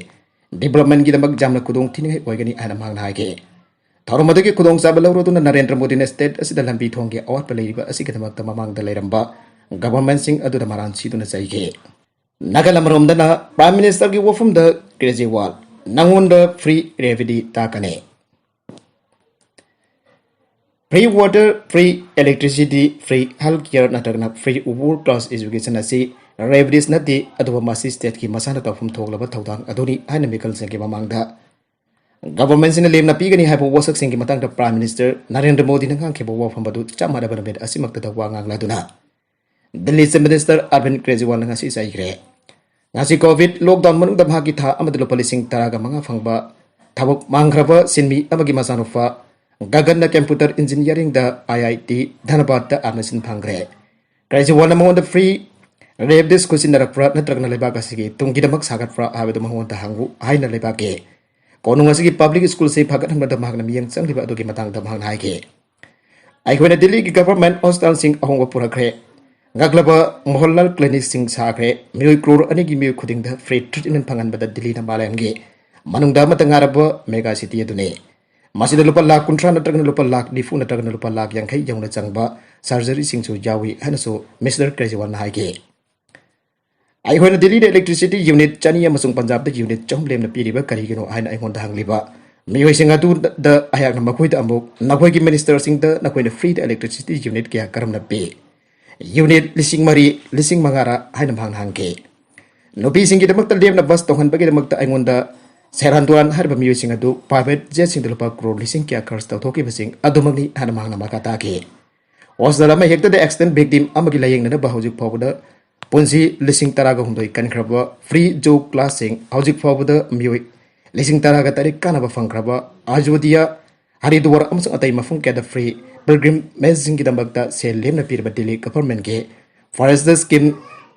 developmentꯒꯤꯗꯃꯛ ꯌꯥꯝꯅ ꯈꯨꯗꯣꯡ ꯊꯤꯅꯤꯡꯉꯥꯏ ꯑꯣꯏꯒꯅꯤ ꯍꯥꯏꯅ ꯃꯍꯥꯛꯅ ꯍꯥꯏꯈꯤ꯫ ꯊꯧꯔꯝ ꯑꯗꯨꯒꯤ ꯈꯨꯗꯣꯡꯆꯥꯕ ꯂꯧꯔꯗꯨꯅ ꯅꯔꯦꯟꯗ꯭ꯔ ꯃꯣꯗꯤꯅ state ꯑꯁꯤꯗ ꯂꯝꯕꯤ ꯊꯣꯡꯒꯤ ꯑꯋꯥꯠꯄ ꯂꯩꯔꯤꯕ ꯑꯁꯤꯒꯤꯗꯃꯛꯇ ꯃꯃꯥꯡꯗ ꯂꯩꯔꯝꯕ governmentꯁꯤꯡ ꯑꯗꯨꯗ ꯃꯔꯥꯟ ꯁꯤꯗꯨꯅ ꯆꯩꯈꯤ꯫ ꯅꯥꯒꯥꯂꯦꯟ ꯑꯃꯔꯣꯝꯗꯅ Prime Ministerꯒꯤ ꯋꯥꯐꯝꯗ ꯀꯦꯖꯔꯤꯋꯥꯜ, "ꯅꯉꯣꯟꯗ free remedy ꯇꯥꯛꯀꯅꯤ꯫ Free water, free electricity, free health care ꯅꯠꯇ꯭ꯔꯒꯅ free world class education ꯑꯁꯤ remedies ꯅꯠꯇꯦ, ꯑꯗꯨꯕꯨ ꯃꯁꯤ stateꯀꯤ ꯃꯁꯥꯅ ꯇꯧꯐꯝ ꯊꯣꯛꯂꯕ ꯊꯧꯗꯥꯡ ꯑꯗꯨꯅꯤ" ꯍꯥꯏꯅ ꯃꯤꯈꯜꯁꯤꯡꯒꯤ ꯃꯃꯥꯡꯗ governmentꯁꯤꯡꯅ ꯂꯦꯝꯅ ꯄꯤꯒꯅꯤ ꯍꯥꯏꯕ ꯋꯥꯁꯛꯁꯤꯡꯒꯤ ꯃꯇꯥꯡꯗ Prime Minister ꯅꯔꯦꯟꯗ꯭ꯔ ꯃꯣꯗꯤꯅ ꯉꯥꯡꯈꯤꯕ ꯋꯥꯐꯝ ꯑꯗꯨ ꯆꯞ ꯃꯥꯟꯅꯕ ꯅꯨꯃꯤꯠ ꯑꯁꯤꯃꯛꯇꯗ ꯋꯥ ꯉꯥꯡꯂꯗꯨꯅ Delhi Chief Minister Arvind ꯀꯦꯖꯔꯤꯋꯥꯜꯅ ꯉꯁꯤ ꯆꯩꯈ꯭ꯔꯦ꯫ ꯉꯁꯤ COVID lockdown ꯃꯅꯨꯡꯗ ꯃꯍꯥꯛꯀꯤ ꯊꯥ ꯑꯃꯗ ꯂꯨꯄꯥ ꯂꯤꯁꯤꯡ ꯇꯔꯥꯒ ꯃꯉꯥ ꯐꯪꯕ ꯊꯕꯛ ꯃꯥꯡꯈ꯭ꯔꯕ ꯁꯤꯟꯃꯤ ꯑꯃꯒꯤ ꯃꯆꯥꯅꯨꯄꯥ ꯒꯒꯟꯅ computer engineeringꯗ IIT ꯙꯅꯕꯥꯗꯇ admission ꯐꯪꯈ꯭ꯔꯦ꯫ ꯀꯦꯖꯔꯤꯋꯥꯜꯅ ꯃꯉꯣꯟꯗ free remedies ꯈꯨꯠꯁꯤꯟꯅꯔꯛꯄ꯭ꯔꯥ ꯅꯠꯇ꯭ꯔꯒꯅ ꯂꯩꯕꯥꯛ ꯑꯁꯤꯒꯤ ꯇꯨꯡꯒꯤꯗꯃꯛ ꯁꯥꯒꯠꯄ꯭ꯔꯥ ꯍꯥꯏꯕꯗꯨ ꯃꯉꯣꯟꯗ ꯍꯪꯉꯨ ꯍꯥꯏꯅ ꯂꯩꯕꯥꯛꯀꯤ ꯀꯣꯅꯨꯡ ꯑꯁꯤꯒꯤ public schoolꯁꯤ ꯐꯒꯠꯍꯟꯕꯗ ꯃꯍꯥꯛꯅ ꯃꯤꯠꯌꯦꯡ ꯆꯪꯂꯤꯕ ꯑꯗꯨꯒꯤ ꯃꯇꯥꯡꯗ ꯃꯍꯥꯛꯅ ꯍꯥꯏꯈꯤ, "ꯑꯩꯈꯣꯏꯅ ꯗꯤꯜꯂꯤꯒꯤ government hospitalꯁꯤꯡ ꯑꯍꯣꯡꯕ ꯄꯨꯔꯛꯈ꯭ꯔꯦ꯫ ꯉꯛꯂꯕ ꯃꯣꯍꯟꯂꯥꯜ clinicꯁꯤꯡ ꯁꯥꯈ꯭ꯔꯦ꯫ ꯃꯤꯑꯣꯏ crore ꯑꯅꯤꯒꯤ ꯃꯤꯑꯣꯏ ꯈꯨꯗꯤꯡꯗ free treatment ꯐꯪꯍꯟꯕꯗ ꯗꯤꯜꯂꯤꯅ ꯃꯥꯂꯦꯝꯒꯤ ꯃꯅꯨꯡꯗ ꯑꯃꯠꯇ ꯉꯥꯏꯔꯕ mega city ꯑꯗꯨꯅꯤ꯫ ꯃꯁꯤꯗ ꯂꯨꯄꯥ ꯂꯥꯈ ꯀꯨꯟꯊ꯭ꯔꯥ ꯅꯠꯇ꯭ꯔꯒꯅ ꯂꯨꯄꯥ ꯂꯥꯈ ꯅꯤꯐꯨ ꯅꯠꯇ꯭ꯔꯒꯅ ꯂꯨꯄꯥ ꯂꯥꯈ ꯌꯥꯡꯈꯩ ꯌꯧꯅ ꯆꯪꯕ surgeryꯁꯤꯡꯁꯨ ꯌꯥꯎꯏ" ꯍꯥꯏꯅꯁꯨ Mister ꯀꯦꯖꯔꯤꯋꯥꯜꯅ ꯍꯥꯏꯈꯤ꯫ "ꯑꯩꯈꯣꯏꯅ ꯗꯤꯜꯂꯤꯗ electricity unit ꯆꯅꯤ ꯑꯃꯁꯨꯡ ꯄꯟꯖꯥꯕꯇ unit ꯆꯍꯨꯝ ꯂꯦꯝꯅ ꯄꯤꯔꯤꯕ ꯀꯔꯤꯒꯤꯅꯣ ꯍꯥꯏꯅ ꯑꯩꯉꯣꯟꯗ ꯍꯪꯂꯤꯕ ꯃꯤꯑꯣꯏꯁꯤꯡ ꯑꯗꯨꯗ ꯑꯩꯍꯥꯛꯅ ꯃꯈꯣꯏꯗ ꯑꯃꯨꯛ ꯅꯈꯣꯏꯒꯤ ministerꯁꯤꯡꯗ ꯅꯈꯣꯏꯅ freeꯗ electricity unit ꯀꯌꯥ ꯀꯔꯝꯅ ꯄꯤ? Unit ꯂꯤꯁꯤꯡ ꯃꯔꯤ, ꯂꯤꯁꯤꯡ ꯃꯉꯥꯔ?" ꯍꯥꯏꯅ ꯃꯍꯥꯛꯅ ꯍꯪꯈꯤ꯫ ꯅꯨꯄꯤꯁꯤꯡꯒꯤꯗꯃꯛꯇ ꯂꯦꯝꯅ bus ꯇꯣꯡꯍꯟꯕꯒꯤꯗꯃꯛꯇ ꯑꯩꯉꯣꯟꯗ ꯁꯦꯔꯥꯟ ꯇꯨꯔꯥꯟ ꯍꯥꯏꯔꯤꯕ ꯃꯤꯑꯣꯏꯁꯤꯡ ꯑꯗꯨ private jetꯁꯤꯡꯗ ꯂꯨꯄꯥ crore ꯂꯤꯁꯤꯡ ꯀꯌꯥ ꯈꯔꯆ ꯇꯧꯊꯣꯛꯈꯤꯕꯁꯤꯡ ꯑꯗꯨꯃꯛꯅꯤ ꯍꯥꯏꯅ ꯃꯍꯥꯛꯅ ꯃꯈꯥ ꯇꯥꯈꯤ꯫ Hospital ꯑꯃ ꯍꯦꯛꯇꯗ accident victim ꯑꯃꯒꯤ ꯂꯥꯌꯦꯡꯅꯅꯕ ꯍꯧꯖꯤꯛ ꯐꯥꯎꯕꯗ ꯄꯨꯟꯁꯤ ꯂꯤꯁꯤꯡ ꯇꯔꯥꯒ ꯍꯨꯝꯗꯣꯏ ꯀꯟꯈ꯭ꯔꯕ free yoga classꯁꯤꯡ, ꯍꯧꯖꯤꯛ ꯐꯥꯎꯕꯗ ꯃꯤꯑꯣꯏ ꯂꯤꯁꯤꯡ ꯇꯔꯥꯒ ꯇꯔꯦꯠ ꯀꯥꯟꯅꯕ ꯐꯪꯈ꯭ꯔꯕ ꯑꯌꯨꯙ꯭ꯌꯥ ꯍꯔꯤꯗ꯭ꯋꯥꯔ ꯑꯃꯁꯨꯡ ꯑꯇꯩ ꯃꯐꯝ ꯀꯌꯥꯗ free pilgrimageꯁꯤꯡꯒꯤꯗꯃꯛꯇ ꯁꯦꯜ ꯂꯦꯝꯅ ꯄꯤꯔꯕ ꯗꯤꯜꯂꯤ governmentꯀꯤ forest scheme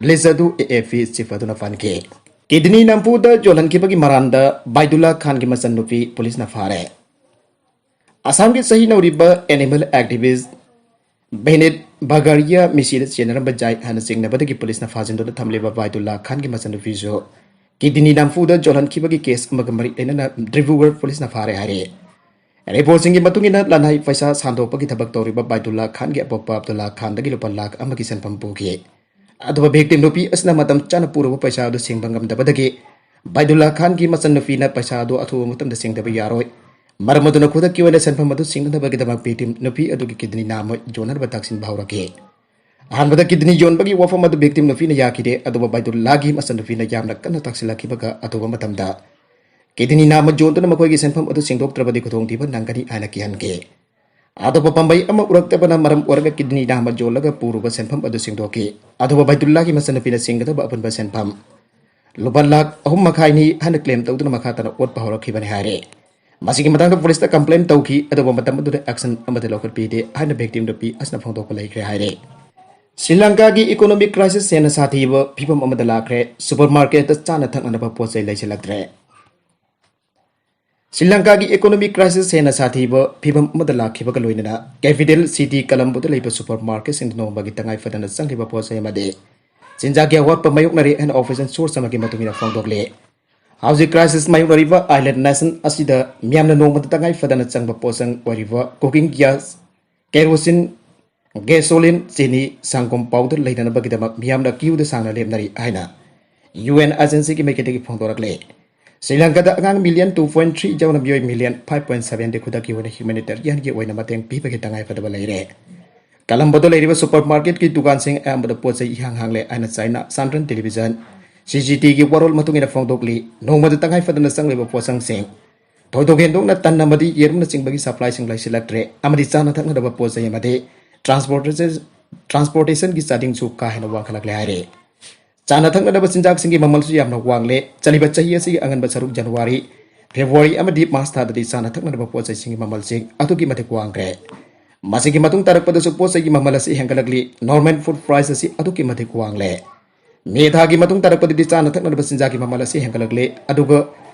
list ꯑꯗꯨ AAP chief ꯑꯗꯨꯅ ꯄꯟꯈꯤ꯫ Kidney ꯅꯝꯐꯨꯗ ꯌꯣꯜꯍꯟꯈꯤꯕꯒꯤ ꯃꯔꯥꯜꯗ ꯕꯥꯏꯗꯨꯜꯂꯥ ꯈꯥꯟꯒꯤ ꯃꯆꯟꯅꯨꯄꯤ ꯄꯨꯂꯤꯁꯅ ꯐꯥꯔꯦ꯫ ꯑꯁꯥꯝꯒꯤ ꯆꯍꯤ ꯅꯧꯔꯤꯕ animal activist ꯕꯦꯅꯦꯠ ꯕꯒꯥꯔꯤꯌꯥ ꯃꯤꯁꯤꯗ ꯆꯦꯟꯅꯔꯝꯕ ꯌꯥꯏ ꯍꯥꯏꯅ ꯆꯤꯡꯅꯕꯗꯒꯤ ꯄꯨꯂꯤꯁꯅ ꯐꯥꯖꯤꯟꯗꯨꯅ ꯊꯝꯂꯤꯕ ꯕꯥꯏꯗꯨꯜꯂꯥ ꯈꯥꯟꯒꯤ ꯃꯆꯟꯅꯨꯄꯤꯁꯨ kidney ꯅꯝꯐꯨꯗ ꯌꯣꯜꯍꯟꯈꯤꯕꯒꯤ case ꯑꯃꯒ ꯃꯔꯤ ꯂꯩꯅꯅ ꯗꯤꯕ꯭ꯔꯨꯒꯔ ꯄꯨꯂꯤꯁꯅ ꯐꯥꯔꯦ ꯍꯥꯏꯔꯦ꯫ ꯔꯤꯄꯣꯔꯠꯁꯤꯡꯒꯤ ꯃꯇꯨꯡ ꯏꯟꯅ, ꯂꯅꯥꯏ ꯄꯩꯁꯥ ꯁꯥꯟꯗꯣꯛꯄꯒꯤ ꯊꯕꯛ ꯇꯧꯔꯤꯕ ꯕꯥꯏꯗꯨꯜꯂꯥ ꯈꯥꯟꯒꯤ ꯑꯄꯣꯛꯄ ꯑꯕꯗꯨꯜꯂꯥ ꯈꯥꯟꯗꯒꯤ ꯂꯨꯄꯥ ꯂꯥꯈ ꯑꯃꯒꯤ ꯁꯦꯟꯐꯝ ꯄꯨꯈꯤ꯫ ꯑꯗꯨꯒ ꯚꯤꯛꯇꯤꯝ ꯅꯨꯄꯤ ꯑꯁꯤꯅ ꯃꯇꯝ ꯆꯥꯅ ꯄꯨꯔꯨꯕ ꯄꯩꯁꯥ ꯑꯗꯨ ꯁꯤꯡꯕ ꯉꯝꯗꯕꯗꯒꯤ ꯕꯥꯏꯗꯨꯜꯂꯥ ꯈꯥꯟꯒꯤ ꯃꯆꯟꯅꯨꯄꯤꯅ ꯄꯩꯁꯥ ꯑꯗꯨ ꯑꯊꯨꯕ ꯃꯇꯝꯗ ꯁꯤꯡꯗꯕ ꯌꯥꯔꯣꯏ꯫ ꯃꯔꯝ ꯑꯗꯨꯅ ꯈꯨꯗꯛꯀꯤ ꯑꯣꯏꯅ ꯁꯦꯟꯐꯝ ꯑꯗꯨ ꯁꯤꯡꯅꯅꯕꯒꯤꯗꯃꯛ ꯚꯤꯛꯇꯤꯝ ꯅꯨꯄꯤ ꯑꯗꯨꯒꯤ ꯀꯤꯗꯅꯤ ꯅꯥꯝꯃ ꯌꯣꯟꯅꯅꯕ ꯇꯛꯁꯤꯟꯕ ꯍꯧꯔꯛꯈꯤ꯫ ꯑꯍꯥꯟꯕꯗ ꯀꯤꯗꯅꯤ ꯌꯣꯟꯕꯒꯤ ꯋꯥꯐꯝ ꯑꯗꯨ ꯚꯤꯛꯇꯤꯝ ꯅꯨꯄꯤꯅ ꯌꯥꯈꯤꯗꯦ, ꯑꯗꯨꯕꯨ ꯕꯥꯏꯗꯨꯜꯂꯥꯒꯤ ꯃꯆꯟꯅꯨꯄꯤꯅ ꯌꯥꯝꯅ ꯀꯟꯅ ꯇꯥꯛꯁꯤꯜꯂꯛꯈꯤꯕꯒ ꯑꯊꯨꯕ ꯃꯇꯝꯗ ꯀꯤꯗꯅꯤ ꯅꯥꯝꯃ ꯌꯣꯟꯗꯨꯅ ꯃꯈꯣꯏꯒꯤ ꯁꯦꯟꯐꯝ ꯑꯗꯨ ꯁꯤꯡꯗꯣꯛꯇ꯭ꯔꯕꯗꯤ ꯈꯨꯗꯣꯡꯊꯤꯕ ꯅꯪꯒꯅꯤ ꯍꯥꯏꯅ ꯀꯤꯍꯟꯈꯤ꯫ ꯑꯇꯣꯞꯄ ꯄꯥꯝꯕꯩ ꯑꯃ ꯎꯔꯛꯇꯕꯅ ꯃꯔꯝ ꯑꯣꯏꯔꯒ ꯀꯤꯗꯅꯤ ꯅꯥꯝꯃ ꯌꯣꯜꯂꯒ ꯄꯨꯔꯨꯕ ꯁꯦꯟꯐꯝ ꯑꯗꯨ ꯁꯤꯡꯗꯣꯛꯈꯤ꯫ ꯑꯗꯨꯕꯨ ꯕꯥꯏꯗꯨꯜꯂꯥꯒꯤ ꯃꯆꯟꯅꯨꯄꯤꯅ ꯁꯤꯡꯒꯗꯕ ꯑꯄꯨꯟꯕ ꯁꯦꯟꯐꯝ ꯂꯨꯄꯥ ꯂꯥꯈ ꯑꯍꯨꯝ ꯃꯈꯥꯏꯅꯤ ꯍꯥꯏꯅ ꯀ꯭ꯂꯦꯝ ꯇꯧꯗꯨꯅ ꯃꯈꯥ ꯇꯥꯅ ꯑꯣꯠꯄ ꯍꯧꯔꯛꯈꯤꯕꯅꯤ ꯍꯥꯏꯔꯦ꯫ ꯃꯁꯤꯒꯤ ꯃꯇꯥꯡꯗ ꯄꯨꯂꯤꯁꯇ ꯀꯝꯄ꯭ꯂꯦꯟ ꯇꯧꯈꯤ, ꯑꯗꯨꯕꯨ ꯃꯇꯝ ꯑꯗꯨꯗ ꯑꯦꯛꯁꯟ ꯑꯃꯠꯇ ꯂꯧꯈꯠꯄꯤꯗꯦ ꯍꯥꯏꯅ ꯚꯤꯛꯇꯤꯝ ꯅꯨꯄꯤ ꯑꯁꯤꯅ ꯐꯣꯡꯗꯣꯛꯄ ꯂꯩꯈ꯭ꯔꯦ ꯍꯥꯏꯔꯦ꯫ ꯁ꯭ꯔꯤ ꯂꯪꯀꯥꯒꯤ ꯏꯀꯣꯅꯣꯃꯤꯛ ꯀ꯭ꯔꯥꯏꯁꯤꯁ ꯍꯦꯟꯅ ꯁꯥꯊꯤꯕ ꯐꯤꯕꯝ ꯑꯃꯗ ꯂꯥꯛꯈ꯭ꯔꯦ꯫ ꯁꯨꯄꯔ ꯃꯥꯔꯀꯦꯠꯇ ꯆꯥꯅ ꯊꯛꯅꯅꯕ ꯄꯣꯠ ꯆꯩ ꯂꯩꯁꯤꯜꯂꯛꯇ꯭ꯔꯦ꯫ ꯁ꯭ꯔꯤ ꯂꯪꯀꯥꯒꯤ ꯏꯀꯣꯅꯣꯃꯤꯛ ꯀ꯭ꯔꯥꯏꯁꯤꯁ ꯍꯦꯟꯅ ꯁꯥꯊꯤꯕ ꯐꯤꯕꯝ ꯑꯃꯗ ꯂꯥꯛꯈꯤꯕꯒ ꯂꯣꯏꯅꯅ ꯀꯦꯄꯤꯇꯦꯜ ꯁꯤꯇꯤ ꯀꯂꯝꯕꯣꯗ ꯂꯩꯕ ꯁꯨꯄꯔ ꯃꯥꯔꯀꯦꯠꯁꯤꯡꯗ ꯅꯣꯡꯃꯒꯤ ꯇꯉꯥꯏ ꯐꯗꯅ ꯆꯪꯂꯤꯕ ꯄꯣꯠ ꯆꯩ ꯑꯃꯗꯤ ꯆꯤꯟꯖꯥꯛꯀꯤ ꯑꯋꯥꯠꯄ ꯃꯥꯌꯣꯛꯅꯔꯤ ꯍꯥꯏꯅ ꯑꯣꯐꯤꯁꯤꯌꯦꯜ ꯁꯣꯔꯁ ꯑꯃꯒꯤ ꯃꯇꯨꯡ ꯏꯟꯅ ꯐꯣꯡꯗꯣꯛꯂꯤ꯫ ꯍꯧꯖꯤꯛ ꯀ꯭ꯔꯥꯏꯁꯤꯁ ꯃꯥꯌꯣꯛꯅꯔꯤꯕ ꯑꯥꯏꯂꯦꯟ ꯅꯦꯁꯟ ꯑꯁꯤꯗ ꯃꯤꯌꯥꯝꯅ ꯅꯣꯡꯃꯗ ꯇꯉꯥꯏ ꯐꯗꯅ ꯆꯪꯕ ꯄꯣꯠꯆꯪ ꯑꯣꯏꯔꯤꯕ ꯀꯨꯀꯤꯡ ꯒ꯭ꯌꯥꯁ, ꯀꯦꯔꯣꯁꯤꯟ, ꯒꯦꯁꯣꯂꯤꯟ, ꯆꯤꯅꯤ, ꯁꯪꯒꯣꯝ ꯄꯥꯎꯗꯔ ꯂꯩꯅꯅꯕꯒꯤꯗꯃꯛ ꯃꯤꯌꯥꯝꯅ ꯀ꯭ꯌꯨꯗ ꯁꯥꯡꯅ ꯂꯦꯞꯅꯔꯤ ꯍꯥꯏꯅ ꯌꯨ ꯑꯦꯟ ꯑꯦꯖꯦꯟꯁꯤꯒꯤ ꯃꯥꯏꯀꯩꯗꯒꯤ ꯐꯣꯡꯗꯣꯔꯛꯂꯦ꯫ ꯁ꯭ꯔꯤ ꯂꯪꯀꯥꯗ ꯑꯉꯥꯡ ꯃꯤꯂꯤꯌꯟ ꯇꯨ ꯄꯣꯏꯟ ꯊ꯭ꯔꯤ ꯌꯥꯎꯅ ꯃꯤꯑꯣꯏ ꯃꯤꯂꯤꯌꯟ ꯐꯥꯏꯚ ꯄꯣꯏꯟ ꯁꯚꯦꯟꯗꯤ ꯈꯨꯗꯛꯀꯤ ꯑꯣꯏꯅ ꯍ꯭ꯌꯨꯃꯦꯅꯤꯇꯦꯔꯤꯌꯟꯒꯤ ꯑꯣꯏꯅ ꯃꯇꯦꯡ ꯄꯤꯕꯒꯤ ꯇꯉꯥꯏꯐꯗꯕ ꯂꯩꯔꯦ꯫ ꯀꯂꯝꯕꯣꯗ ꯂꯩꯔꯤꯕ ꯁꯨꯄꯔ ꯃꯥꯔꯀꯦꯠꯀꯤ ꯗꯨꯀꯥꯟꯁꯤꯡ ꯑꯌꯥꯝꯕꯗ ꯄꯣꯠ ꯆꯩ ꯏꯍꯥꯡ ꯍꯥꯡꯂꯦ ꯍꯥꯏꯅ ꯆꯥꯏꯅꯥ ꯁꯟꯇ꯭ꯔꯦꯜ ꯇꯦꯂꯤꯚꯤꯖꯟ, ꯁꯤ ꯁꯤ ꯇꯤꯒꯤ ꯋꯥꯔꯣꯜ ꯃꯇꯨꯡ ꯏꯟꯅ ꯐꯣꯡꯗꯣꯛꯂꯤ꯫ ꯅꯣꯡꯃꯗ ꯇꯉꯥꯏ ꯐꯗꯅ ꯆꯪꯂꯤꯕ ꯄꯣꯠꯆꯪꯁꯤꯡ ꯊꯣꯏꯗꯣꯛ ꯍꯦꯟꯗꯣꯛꯅ ꯇꯟ ꯑꯃꯗꯤ ꯌꯦꯔꯨꯝꯅꯆꯤꯡꯕꯒꯤ ꯁꯄ꯭ꯂꯥꯏꯁꯤꯡ ꯂꯩꯁꯤꯜꯂꯛꯇ꯭ꯔꯦ ꯑꯃꯗꯤ ꯆꯥꯅ ꯊꯛꯅꯕ ꯄꯣꯠ ꯆꯩ ꯑꯃꯗꯤ ꯇ꯭ꯔꯥꯟꯁꯄꯣꯔꯇꯦꯁꯟ, ꯇ꯭ꯔꯥꯟꯁꯄꯣꯔꯇꯦꯁꯟꯒꯤ ꯆꯥꯗꯤꯡꯁꯨ ꯀꯥ ꯍꯦꯟꯅ ꯋꯥꯡꯈꯠꯂꯛꯂꯦ ꯍꯥꯏꯔꯦ꯫ ꯆꯥꯅ ꯊꯛꯅꯅꯕ ꯆꯤꯟꯖꯥꯛꯁꯤꯡꯒꯤ ꯃꯃꯜꯁꯨ ꯌꯥꯝꯅ ꯋꯥꯡꯂꯦ꯫ ꯆꯠꯂꯤꯕ ꯆꯍꯤ ꯑꯁꯤꯒꯤ ꯑꯉꯟꯕ ꯁꯔꯨꯛ ꯖꯅꯋꯥꯔꯤ, ꯐꯦꯕ꯭ꯔꯨꯋꯥꯔꯤ ꯑꯃꯗꯤ ꯃꯥꯔꯆ ꯊꯥꯗꯗꯤ ꯆꯥꯅ ꯊꯛꯅꯅꯕ ꯄꯣꯠ ꯆꯩꯁꯤꯡꯒꯤ ꯃꯃꯜꯁꯤꯡ ꯑꯗꯨꯛꯀꯤ ꯃꯇꯤꯛ ꯋꯥꯡꯈ꯭ꯔꯦ꯫ ꯃꯁꯤꯒꯤ ꯃꯇꯨꯡ ꯇꯥꯔꯛꯄꯗꯁꯨ ꯄꯣꯠ ꯆꯩꯒꯤ ꯃꯃꯜ ꯑꯁꯤ ꯍꯦꯟꯒꯠꯂꯛꯂꯤ꯫ ꯅꯣꯔꯃꯦꯜ ꯐꯨꯗ ꯄ꯭ꯔꯥꯏꯁ ꯑꯁꯤ ꯑꯗꯨꯛꯀꯤ ꯃꯇꯤꯛ ꯋꯥꯡꯂꯦ꯫ ꯃꯦ ꯊꯥꯒꯤ ꯃꯇꯨꯡ ꯇꯥꯔꯛꯄꯗꯗꯤ ꯆꯥꯅ ꯊꯛꯅꯅꯕ ꯆꯤꯟꯖꯥꯛꯀꯤ ꯃꯃꯜ ꯑꯁꯤ ꯍꯦꯟꯒꯠꯂꯛꯂꯦ, ꯑꯗꯨꯒ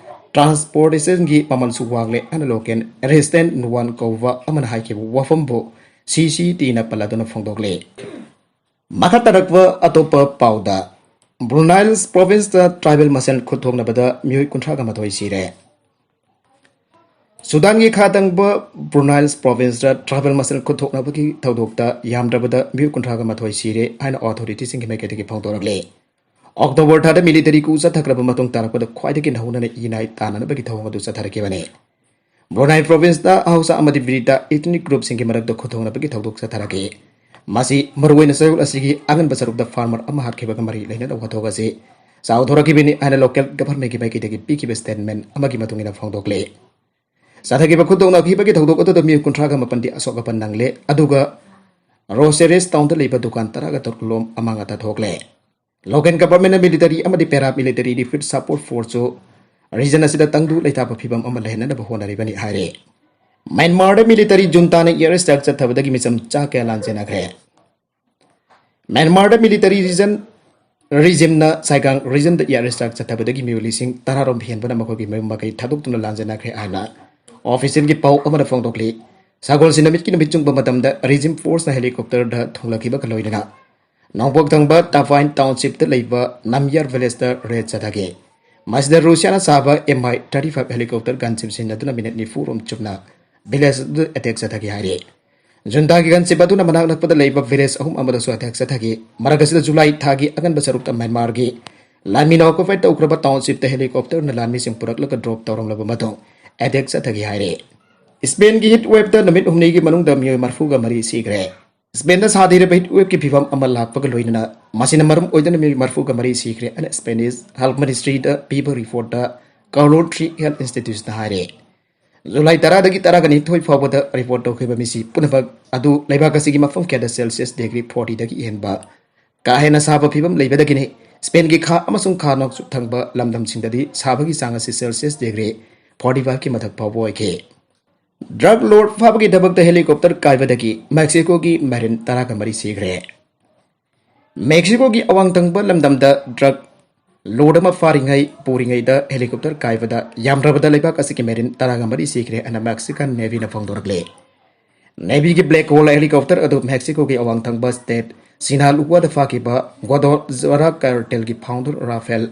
ꯇ꯭ꯔꯥꯟꯁꯄꯣꯔꯇꯦꯁꯟꯒꯤ ꯃꯃꯜꯁꯨ ꯋꯥꯡꯂꯦ ꯍꯥꯏꯅ ꯂꯣꯀꯦꯜ ꯔꯦꯁꯤꯗꯦꯟ ꯅꯨꯋꯥꯟ ꯀꯧꯕ ꯑꯃꯅ ꯍꯥꯏꯈꯤꯕ ꯋꯥꯐꯝꯕꯨ ꯁꯤ ꯁꯤ ꯇꯤꯅ ꯄꯜꯂꯗꯨꯅ ꯐꯣꯡꯗꯣꯛꯂꯦ꯫ ꯃꯈꯥ ꯇꯥꯔꯛꯄ ꯑꯇꯣꯞꯄ ꯄꯥꯎꯗ, ꯕ꯭ꯔꯨꯅꯥꯏꯜ ꯄ꯭ꯔꯣꯚꯤꯟꯁꯇ ꯇ꯭ꯔꯥꯏꯕꯦꯜ ꯃꯁꯦꯟ ꯈꯨꯠ ꯊꯣꯛꯅꯕꯗ ꯃꯤꯑꯣꯏ ꯀꯨꯟꯊ꯭ꯔꯥꯒ ꯃꯥꯊꯣꯏ ꯁꯤꯔꯦ꯫ ꯁꯨꯗꯥꯟꯒꯤ ꯈꯥ ꯊꯪꯕ ꯕ꯭ꯔꯨꯅꯥꯏꯜ ꯄ꯭ꯔꯣꯚꯤꯟꯁꯇ ꯇ꯭ꯔꯥꯏꯕꯦꯜ ꯃꯁꯦꯜ ꯈꯨꯠꯊꯣꯛꯅꯕꯒꯤ ꯊꯧꯗꯣꯛꯇ ꯌꯥꯝꯗ꯭ꯔꯕꯗ ꯃꯤꯑꯣꯏ ꯀꯨꯟꯊ꯭ꯔꯥꯒ ꯃꯥꯊꯣꯏ ꯁꯤꯔꯦ ꯍꯥꯏꯅ ꯑꯣꯊꯣꯔꯤꯇꯤꯁꯤꯡꯒꯤ ꯃꯥꯏꯀꯩꯗꯒꯤ ꯐꯣꯡꯗꯣꯔꯛꯂꯦ꯫ ꯑꯣꯛꯇꯣꯕꯔ ꯊꯥꯗ ꯃꯤꯂꯤꯇꯔꯤ ꯀꯨ ꯆꯠꯊꯈ꯭ꯔꯕ ꯃꯇꯨꯡ ꯇꯥꯔꯛꯄꯗ ꯈ꯭ꯋꯥꯏꯗꯒꯤ ꯅꯧꯅꯅ ꯏ ꯅꯥꯏ ꯇꯥꯟꯅꯅꯕꯒꯤ ꯊꯧꯑꯣꯡ ꯑꯗꯨ ꯆꯠꯊꯔꯛꯈꯤꯕꯅꯤ꯫ ꯕ꯭ꯔꯨꯅꯥꯏ ꯄ꯭ꯔꯣꯚꯤꯟꯁꯇ ꯍꯥꯎꯁꯥ ꯑꯃꯗꯤ ꯕ꯭ꯔꯤꯇꯥ ꯏꯊꯅꯤꯛ ꯒ꯭ꯔꯨꯞꯁꯤꯡꯒꯤ ꯃꯔꯛꯇ ꯈꯨꯠꯊꯣꯛꯅꯕꯒꯤ ꯊꯧꯗꯣꯛ ꯆꯠꯊꯔꯛꯈꯤ꯫ ꯃꯁꯤ ꯃꯔꯨꯑꯣꯏꯅ ꯆꯌꯣꯜ ꯑꯁꯤꯒꯤ ꯑꯉꯟꯕ ꯁꯔꯨꯛꯇ ꯐꯥꯔꯃꯔ ꯑꯃ ꯍꯥꯠꯈꯤꯕꯒ ꯃꯔꯤ ꯂꯩꯅꯅ ꯋꯥꯊꯣꯛ ꯑꯁꯤ ꯆꯥꯎꯊꯣꯔꯛꯈꯤꯕꯅꯤ ꯍꯥꯏꯅ ꯂꯣꯀꯦꯜ ꯒꯚꯔꯟꯃꯦꯟꯠꯀꯤ ꯃꯥꯏꯀꯩꯗꯒꯤ ꯄꯤꯈꯤꯕ ꯁ꯭ꯇꯦꯠꯃꯦꯟꯠ ꯑꯃꯒꯤ ꯃꯇꯨꯡ ꯏꯟꯅ ꯐꯣꯡꯗꯣꯛꯂꯤ꯫ ꯆꯠꯊꯈꯤꯕ ꯈꯨꯠꯊꯣꯛꯅꯈꯤꯕꯒꯤ ꯊꯧꯗꯣꯛ ꯑꯗꯨꯗ ꯃꯤꯑꯣꯏ ꯀꯨꯟꯊ꯭ꯔꯥꯒ ꯃꯥꯄꯟꯗꯤ ꯑꯁꯣꯛ ꯑꯄꯟ ꯅꯪꯂꯦ, ꯑꯗꯨꯒ ꯔꯣꯁꯦꯔꯤꯁ ꯇꯥꯎꯟꯗ ꯂꯩꯕ ꯗꯨꯀꯥꯟ ꯇꯔꯥꯒ ꯇꯔꯨꯛ ꯂꯣꯝ ꯑꯃꯥꯡ ꯑꯇꯥ ꯊꯣꯛꯂꯦ꯫ ꯂꯣꯀꯦꯜ ꯒꯚꯔꯟꯃꯦꯟꯠꯅ ꯃꯤꯂꯤꯇꯔꯤ ꯑꯃꯗꯤ ꯄꯦꯔꯥ ꯃꯤꯂꯤꯇꯔꯤ ꯔꯤꯐ꯭ꯌꯨꯠ ꯁꯄꯣꯔꯠ ꯐꯣꯔꯁꯁꯨ ꯔꯤꯖꯟ ꯑꯁꯤꯗ ꯇꯪꯗꯨ ꯂꯩꯇꯥꯕ ꯐꯤꯕꯝ ꯑꯃ ꯂꯩꯍꯟꯅꯕ ꯍꯣꯠꯅꯔꯤꯕꯅꯤ ꯍꯥꯏꯔꯦ꯫ ꯃ꯭ꯌꯥꯟꯃꯥꯔꯗ ꯃꯤꯂꯤꯇꯔꯤ ꯖꯨꯟꯇꯥꯅ ꯏꯌꯔ ꯁ꯭ꯇ꯭ꯔꯥꯏꯛ ꯆꯠꯊꯕꯗꯒꯤ ꯃꯤꯆꯝ ꯆꯥ ꯀꯌꯥ ꯂꯥꯟꯖꯦꯟꯅꯈ꯭ꯔꯦ? ꯃ꯭ꯌꯥꯟꯃꯥꯔꯗ ꯃꯤꯂꯤꯇꯔꯤ ꯔꯤꯖꯟ, ꯔꯤꯖꯤꯝꯅ ꯁꯥꯏꯒꯥꯡ ꯔꯤꯖꯟꯗ ꯏꯌꯔ ꯁ꯭ꯇ꯭ꯔꯥꯏꯛ ꯆꯠꯊꯕꯗꯒꯤ ꯃꯤꯑꯣꯏ ꯂꯤꯁꯤꯡ ꯇꯔꯥꯔꯣꯝ ꯍꯦꯟꯕꯅ ꯃꯈꯣꯏꯒꯤ ꯃꯌꯨꯝ ꯃꯀꯩ ꯊꯥꯗꯣꯛꯇꯨꯅ ꯂꯥꯟꯖꯦꯟꯅꯈ꯭ꯔꯦ ꯍꯥꯏꯅ ꯑꯣꯐꯤꯁꯤꯌꯦꯜꯒꯤ ꯄꯥꯎ ꯑꯃꯅ ꯐꯣꯡꯗꯣꯛꯂꯤ꯫ ꯁꯒꯣꯜꯁꯦꯟ ꯅꯨꯃꯤꯠꯀꯤ ꯅꯨꯃꯤꯠ ꯆꯨꯡꯕ ꯃꯇꯝꯗ ꯔꯤꯖꯤꯝ ꯐꯣꯔꯁꯅ ꯍꯦꯂꯤꯀꯣꯞꯇꯔꯗ ꯊꯨꯡꯂꯈꯤꯕꯒ ꯂꯣꯏꯅꯅ ꯅꯣꯡꯄꯣꯛ ꯊꯪꯕ ꯇꯥꯐꯥꯏꯟ ꯇꯥꯎꯟꯁꯤꯞꯇ ꯂꯩꯕ ꯅꯝꯌꯥꯔ ꯚꯤꯂꯦꯖꯇ ꯔꯦꯗ ꯆꯠꯊꯈꯤ꯫ ꯃꯁꯤꯗ ꯔꯨꯁꯤꯌꯥꯅ ꯁꯥꯕ ꯑꯦꯝ ꯑꯥꯏ ꯊꯥꯔꯇꯤ ꯐꯥꯏꯚ ꯍꯦꯂꯤꯀꯣꯞꯇꯔ ꯒꯟꯁꯤꯞ ꯁꯤꯖꯤꯟꯅꯗꯨꯅ ꯃꯤꯅꯠ ꯅꯤꯐꯨ ꯔꯣꯝ ꯆꯨꯞꯅ ꯚꯤꯂꯦꯖ ꯑꯗꯨꯗ ꯑꯦꯇꯦꯛ ꯆꯠꯊꯈꯤ ꯍꯥꯏꯔꯤ꯫ ꯖꯨꯟꯇꯥꯒꯤ ꯒꯟꯁꯤꯞ ꯑꯗꯨꯅ ꯃꯅꯥꯛ ꯅꯛꯄꯗ ꯂꯩꯕ ꯚꯤꯂꯦꯖ ꯑꯍꯨꯝ ꯑꯃꯗꯁꯨ ꯑꯦꯇꯦꯛ ꯆꯠꯊꯈꯤ꯫ ꯃꯔꯛ ꯑꯁꯤꯗ ꯖꯨꯂꯥꯏ ꯊꯥꯒꯤ ꯑꯉꯟꯕ ꯁꯔꯨꯛꯇ ꯃ꯭ꯌꯥꯟꯃꯥꯔꯒꯤ ꯂꯥꯟꯃꯤꯅ ꯑꯣꯀꯨꯄꯥꯏ ꯇꯧꯈ꯭ꯔꯕ ꯇꯥꯎꯟꯁꯤꯞꯇ ꯍꯦꯂꯤꯀꯣꯞꯇꯔꯅ ꯂꯥꯟꯃꯤꯁꯤꯡ ꯄꯨꯔꯛꯂꯒ ꯗ꯭ꯔꯣꯞ ꯇꯧꯔꯝꯂꯕ ꯃꯇꯨꯡ ꯑꯦꯇꯦꯛ ꯆꯠꯊꯈꯤ ꯍꯥꯏꯔꯤ꯫ ꯁ꯭ꯄꯦꯟꯒꯤ ꯍꯤꯠ ꯋꯦꯞꯇ ꯅꯨꯃꯤꯠ ꯍꯨꯝꯅꯤꯒꯤ ꯃꯅꯨꯡꯗ ꯃꯤꯑꯣꯏ ꯃꯔꯤꯐꯨꯒ ꯃꯔꯤ ꯁꯤꯈ꯭ꯔꯦ꯫ ꯁ꯭ꯄꯦꯟꯗ ꯁꯥꯊꯤꯔꯕ ꯍꯤꯠ ꯋꯦꯞꯀꯤ ꯐꯤꯕꯝ ꯑꯃ ꯂꯥꯛꯄꯒ ꯂꯣꯏꯅꯅ ꯃꯁꯤꯅ ꯃꯔꯝ ꯑꯣꯏꯗꯨꯅ ꯃꯤꯑꯣꯏ ꯃꯔꯤꯐꯨꯒ ꯃꯔꯤ ꯁꯤꯈ꯭ꯔꯦ ꯍꯥꯏꯅ ꯁ꯭ꯄꯦꯅꯤꯁ ꯍꯦꯜꯊ ꯃꯤꯅꯤꯁꯇ꯭ꯔꯤꯗ ꯄꯤꯕ ꯔꯤꯄꯣꯔꯠꯇ ꯀꯥꯔꯂꯣꯟ ꯊ꯭ꯔꯤ ꯍꯦꯜꯊ ꯏꯟꯁꯇꯤꯇ꯭ꯌꯨꯠꯁꯅ ꯍꯥꯏꯔꯦ꯫ ꯖꯨꯂꯥꯏ ꯇꯔꯥꯗꯒꯤ ꯇꯔꯥꯒ ꯅꯤꯊꯣꯏ ꯐꯥꯎꯕꯗ ꯔꯤꯄꯣꯔꯠ ꯇꯧꯈꯤꯕ ꯃꯤꯁꯤ ꯄꯨꯝꯅꯃꯛ ꯑꯗꯨ ꯂꯩꯕꯥꯛ ꯑꯁꯤꯒꯤ ꯃꯐꯝ ꯀꯌꯥꯗ ꯁꯦꯜꯁꯤꯌꯁ ꯗꯤꯒ꯭ꯔꯤ ꯐꯣꯔꯇꯤꯗꯒꯤ ꯍꯦꯟꯕ ꯀꯥ ꯍꯦꯟꯅ ꯁꯥꯕ ꯐꯤꯕꯝ ꯂꯩꯕꯗꯒꯤꯅꯤ꯫ ꯁ꯭ꯄꯦꯟꯒꯤ ꯈꯥ ꯑꯃꯁꯨꯡ ꯈꯥ ꯅꯣꯡꯆꯨꯞ ꯊꯪꯕ ꯂꯝꯗꯝꯁꯤꯡꯗꯗꯤ ꯁꯥꯕꯒꯤ ꯆꯥꯡ ꯑꯁꯤ ꯁꯦꯜꯁꯤꯌꯁ ꯗꯤꯒ꯭ꯔꯤ ꯐꯣꯔꯇꯤ ꯐꯥꯏꯚꯀꯤ ꯃꯊꯛ ꯐꯥꯎꯕ ꯑꯣꯏꯈꯤ꯫ ꯗ꯭ꯔꯒ ꯂꯣꯔꯗ ꯐꯥꯕꯒꯤꯗꯃꯛꯇ ꯍꯦꯂꯤꯀꯣꯞꯇꯔ ꯀꯥꯏꯕꯗꯒꯤ ꯃꯦꯛꯁꯤꯀꯣꯒꯤ ꯃꯦꯔꯤꯟ ꯇꯔꯥꯒ ꯃꯔꯤ ꯁꯤꯈ꯭ꯔꯦ꯫ ꯃꯦꯛꯁꯤꯀꯣꯒꯤ ꯑꯋꯥꯡ ꯊꯪꯕ ꯂꯝꯗꯝꯗ ꯗ꯭ꯔꯒ ꯂꯣꯔꯗ ꯑꯃ ꯐꯥꯔꯤꯉꯩ, ꯄꯨꯔꯤꯉꯩꯗ ꯍꯦꯂꯤꯀꯣꯞꯇꯔ ꯀꯥꯏꯕꯗ ꯌꯥꯝꯗ꯭ꯔꯕꯗ ꯂꯩꯕꯥꯛ ꯑꯁꯤꯒꯤ ꯃꯦꯔꯤꯟ ꯇꯔꯥꯒ ꯃꯔꯤ ꯁꯤꯈ꯭ꯔꯦ ꯍꯥꯏꯅ ꯃꯦꯛꯁꯤꯀꯥꯟ ꯅꯦꯚꯤꯅ ꯐꯣꯡꯗꯣꯔꯛꯂꯦ꯫ ꯅꯦꯚꯤꯒꯤ ꯕ꯭ꯂꯦꯛ ꯍꯣꯜ ꯍꯦꯂꯤꯀꯣꯞꯇꯔ ꯑꯗꯨ ꯃꯦꯛꯁꯤꯀꯣꯒꯤ ꯑꯋꯥꯡ ꯊꯪꯕ ꯁ꯭ꯇꯦꯠ ꯁꯤꯅꯥꯂꯨꯋꯥꯗ ꯐꯥꯈꯤꯕ ꯒ꯭ꯋꯥꯗꯣꯖꯥꯔꯥ ꯀꯥꯔꯇꯦꯜꯒꯤ ꯐꯥꯎꯟꯗꯔ ꯔꯥꯐꯦꯜ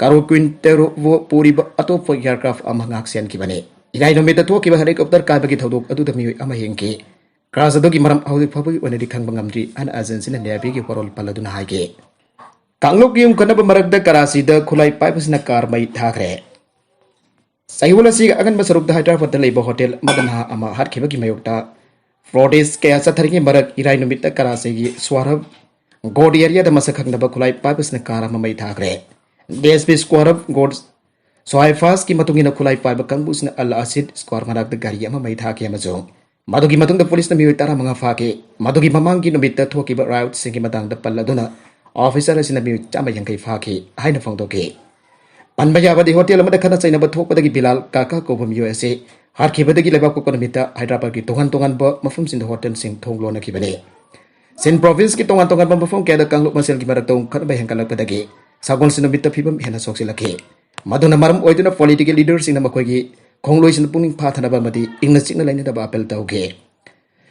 ꯀꯥꯔꯣ ꯀ꯭ꯋꯤꯟꯇꯦꯔꯣꯕꯨ ꯄꯨꯔꯤꯕ ꯑꯇꯣꯞꯄ ꯑꯦꯌꯔꯀ꯭ꯔꯥꯐ ꯑꯃ ꯉꯥꯛ ꯁꯦꯟꯈꯤꯕꯅꯤ꯫ ꯏꯔꯥꯏ ꯅꯨꯃꯤꯠꯇ ꯊꯣꯛꯈꯤꯕ helicopter ꯀꯥꯏꯕꯒꯤ ꯊꯧꯗꯣꯛ ꯑꯗꯨꯗ ꯃꯤꯑꯣꯏ ꯑꯃ ꯍꯤꯡꯈꯤ꯫ Crash ꯑꯗꯨꯒꯤ ꯃꯔꯝ ꯍꯧꯖꯤꯛ ꯐꯥꯎꯕꯒꯤ ꯑꯣꯏꯅꯗꯤ ꯈꯪꯕ ꯉꯝꯗ꯭ꯔꯤ ꯍꯥꯏꯅ ꯑꯦꯖꯦꯟꯁꯤꯅ ꯅꯦꯚꯤꯒꯤ ꯋꯥꯔꯣꯜ ꯄꯜꯂꯗꯨꯅ ꯍꯥꯏꯈꯤ꯫ ꯀꯥꯡꯂꯨꯞꯀꯤ ꯌꯨꯝꯈꯠꯅꯕ ꯃꯔꯛꯇ ꯀꯔꯥꯆꯤꯗ ꯈꯨꯠꯂꯥꯏ ꯄꯥꯏꯕꯁꯤꯅ ꯀꯥꯔ ꯃꯩ ꯊꯥꯈ꯭ꯔꯦ꯫ ꯆꯌꯣꯜ ꯑꯁꯤꯒꯤ ꯑꯉꯟꯕ ꯁꯔꯨꯛꯇ ꯍꯥꯏꯗ꯭ꯔꯕꯥꯗꯇ ꯂꯩꯕ ꯍꯣꯇꯦꯜ ꯑꯃꯗ ꯅꯍꯥ ꯑꯃ ꯍꯥꯠꯈꯤꯕꯒꯤ ꯃꯥꯌꯣꯛꯇ protest ꯀꯌꯥ ꯆꯠꯊꯔꯤꯉꯩ ꯃꯔꯛ ꯏꯔꯥꯏ ꯅꯨꯃꯤꯠꯇ ꯀꯔꯥꯆꯤꯒꯤ ꯁ꯭ꯋꯥꯔꯕ ꯒꯣꯔꯗ ꯑꯦꯔꯤꯌꯥꯗ ꯃꯁꯛ ꯈꯪꯗꯕ ꯈꯨꯠꯂꯥꯏ ꯄꯥꯏꯕꯁꯤꯅ ꯀꯥꯔ ꯑꯃ ꯃꯩ ꯊꯥꯈ꯭ꯔꯦ꯫ ꯗꯤ ꯑꯦꯁ ꯄꯤ ꯁ꯭ꯋꯥꯔꯕ ꯒꯣꯔꯗ ꯁꯣꯍꯥꯏꯐꯥꯁꯀꯤ ꯃꯇꯨꯡ ꯏꯟꯅ ꯈꯨꯠꯂꯥꯏ ꯄꯥꯏꯕ ꯀꯥꯡꯕꯨꯁꯤꯅ ꯑꯜ ꯑꯁꯤꯗ ꯁ꯭ꯀꯣꯌꯔ ꯃꯅꯥꯛꯇ ꯒꯥꯔꯤ ꯑꯃ ꯃꯩ ꯊꯥꯈꯤ ꯑꯃꯁꯨꯡ ꯃꯗꯨꯒꯤ ꯃꯇꯨꯡꯗ ꯄꯨꯂꯤꯁꯅ ꯃꯤꯑꯣꯏ ꯇꯔꯥꯃꯉꯥ ꯐꯥꯈꯤ꯫ ꯃꯗꯨꯒꯤ ꯃꯃꯥꯡꯒꯤ ꯅꯨꯃꯤꯠꯇ ꯊꯣꯛꯈꯤꯕ riotꯁꯤꯡꯒꯤ ꯃꯇꯥꯡꯗ ꯄꯜꯂꯗꯨꯅ officer ꯑꯁꯤꯅ ꯃꯤꯑꯣꯏ ꯆꯥꯝꯃ ꯌꯥꯡꯈꯩ ꯐꯥꯈꯤ ꯍꯥꯏꯅ ꯐꯣꯡꯗꯣꯛꯈꯤ꯫ ꯄꯟꯕ ꯌꯥꯕꯗꯤ ꯍꯣꯇꯦꯜ ꯑꯃꯗ ꯈꯠꯅ ꯆꯩꯅꯕ ꯊꯣꯛꯄꯗꯒꯤ ꯕꯤꯂꯥꯜ ꯀꯥꯀꯥ ꯀꯧꯕ ꯃꯤꯑꯣꯏ ꯑꯁꯤ ꯍꯥꯠꯈꯤꯕꯗꯒꯤ ꯂꯩꯕꯥꯛꯄꯣꯛꯄ ꯅꯨꯃꯤꯠꯇ ꯍꯥꯏꯗ꯭ꯔꯕꯥꯗꯀꯤ ꯇꯣꯉꯥꯟ ꯇꯣꯉꯥꯟꯕ ꯃꯐꯝꯁꯤꯡꯗ ꯍꯣꯇꯦꯜꯁꯤꯡ ꯊꯣꯡ ꯂꯣꯟꯅꯈꯤꯕꯅꯤ꯫ ꯁꯤꯟ provinceꯀꯤ ꯇꯣꯉꯥꯟ ꯇꯣꯉꯥꯟꯕ ꯃꯐꯝ ꯀꯌꯥꯗ ꯀꯥꯡꯂꯨꯞ ꯃꯁꯦꯜꯒꯤ ꯃꯔꯛꯇ ꯈꯠꯅꯕ ꯍꯦꯟꯒꯠꯂꯛꯄꯗꯒꯤ ꯁꯒꯣꯜꯁꯦꯟ ꯅꯨꯃꯤꯠꯇ ꯐꯤꯕꯝ ꯍꯦꯟꯅ ꯁꯣꯛꯆꯤꯜꯂꯛꯈꯤ꯫ ꯃꯗꯨꯅ ꯃꯔꯝ ꯑꯣꯏꯗꯨꯅ political leaderꯁꯤꯡꯅ ꯃꯈꯣꯏꯒꯤ ꯈꯣꯡꯂꯣꯏꯁꯤꯡ ꯄꯨꯛꯅꯤꯡ ꯐꯥꯊꯅꯕ ꯑꯃꯗꯤ ꯏꯪꯅ ꯆꯤꯛꯅ ꯂꯩꯅꯅꯕ appeal ꯇꯧꯈꯤ꯫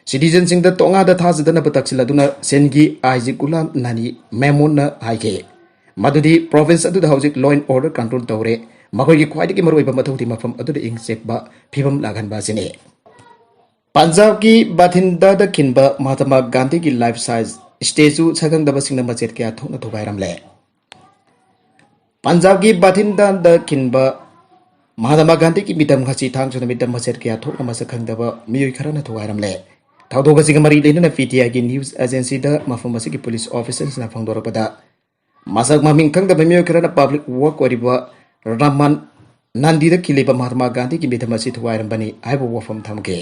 Citizenꯁꯤꯡꯗ ꯇꯣꯉꯥꯟꯗ ꯊꯥꯖꯗꯅꯕ ꯇꯛꯁꯤꯜꯂꯗꯨꯅ ꯁꯤꯟꯒꯤ IG ꯒꯨꯂꯥꯝ ꯅꯕꯤ ꯃꯦꯃꯣꯟꯅ ꯍꯥꯏꯈꯤ ꯃꯗꯨꯗꯤ province ꯑꯗꯨꯗ ꯍꯧꯖꯤꯛ law and order control ꯇꯧꯔꯦ, ꯃꯈꯣꯏꯒꯤ ꯈ꯭ꯋꯥꯏꯗꯒꯤ ꯃꯔꯨꯑꯣꯏꯕ ꯃꯊꯧꯗꯤ ꯃꯐꯝ ꯑꯗꯨꯗ ꯏꯪ ꯆꯤꯛꯄ ꯐꯤꯕꯝ ꯂꯥꯛꯍꯟꯕ ꯑꯁꯤꯅꯤ꯫ ꯄꯟꯖꯥꯕꯀꯤ ꯕꯥꯊꯤꯟꯗꯥꯗ ꯈꯤꯟꯕ ꯃꯍꯥꯇꯃꯥ ꯒꯥꯟꯙꯤꯒꯤ life size statue ꯁꯛꯈꯪꯗꯕꯁꯤꯡꯅ ꯃꯆꯦꯠ ꯀꯌꯥ ꯊꯣꯛꯅ ꯊꯨꯒꯥꯏꯔꯝꯂꯦ꯫ ꯄꯟꯖꯥꯕꯀꯤ ꯕꯥꯊꯤꯟꯗꯥꯗ ꯈꯤꯟꯕ ꯃꯍꯥꯇꯃꯥ ꯒꯥꯟꯙꯤꯒꯤ ꯃꯤꯇꯝ ꯉꯁꯤ ꯊꯥꯡꯖ ꯅꯨꯃꯤꯠꯇ ꯃꯆꯦꯠ ꯀꯌꯥ ꯊꯣꯛꯅ ꯃꯁꯛ ꯈꯪꯗꯕ ꯃꯤꯑꯣꯏ ꯈꯔꯅ ꯊꯨꯒꯥꯏꯔꯝꯂꯦ꯫ ꯊꯧꯗꯣꯛ ꯑꯁꯤꯒ ꯃꯔꯤ ꯂꯩꯅꯅ PTIꯒꯤ news agencyꯗ ꯃꯐꯝ ꯑꯁꯤꯒꯤ police officerꯁꯤꯡꯅ ꯐꯣꯡꯗꯣꯔꯛꯄꯗ ꯃꯁꯛ ꯃꯃꯤꯡ ꯈꯪꯗꯕ ꯃꯤꯑꯣꯏ ꯈꯔꯅ public walk ꯑꯣꯏꯔꯤꯕ ꯔꯥꯃꯥꯟ ꯅꯟꯗꯤꯗ ꯈꯤꯜꯂꯤꯕ ꯃꯍꯥꯇꯃꯥ ꯒꯥꯟꯙꯤꯒꯤ ꯃꯤꯇꯝ ꯑꯁꯤ ꯊꯨꯒꯥꯏꯔꯝꯕꯅꯤ ꯍꯥꯏꯕ ꯋꯥꯐꯝ ꯊꯝꯈꯤ꯫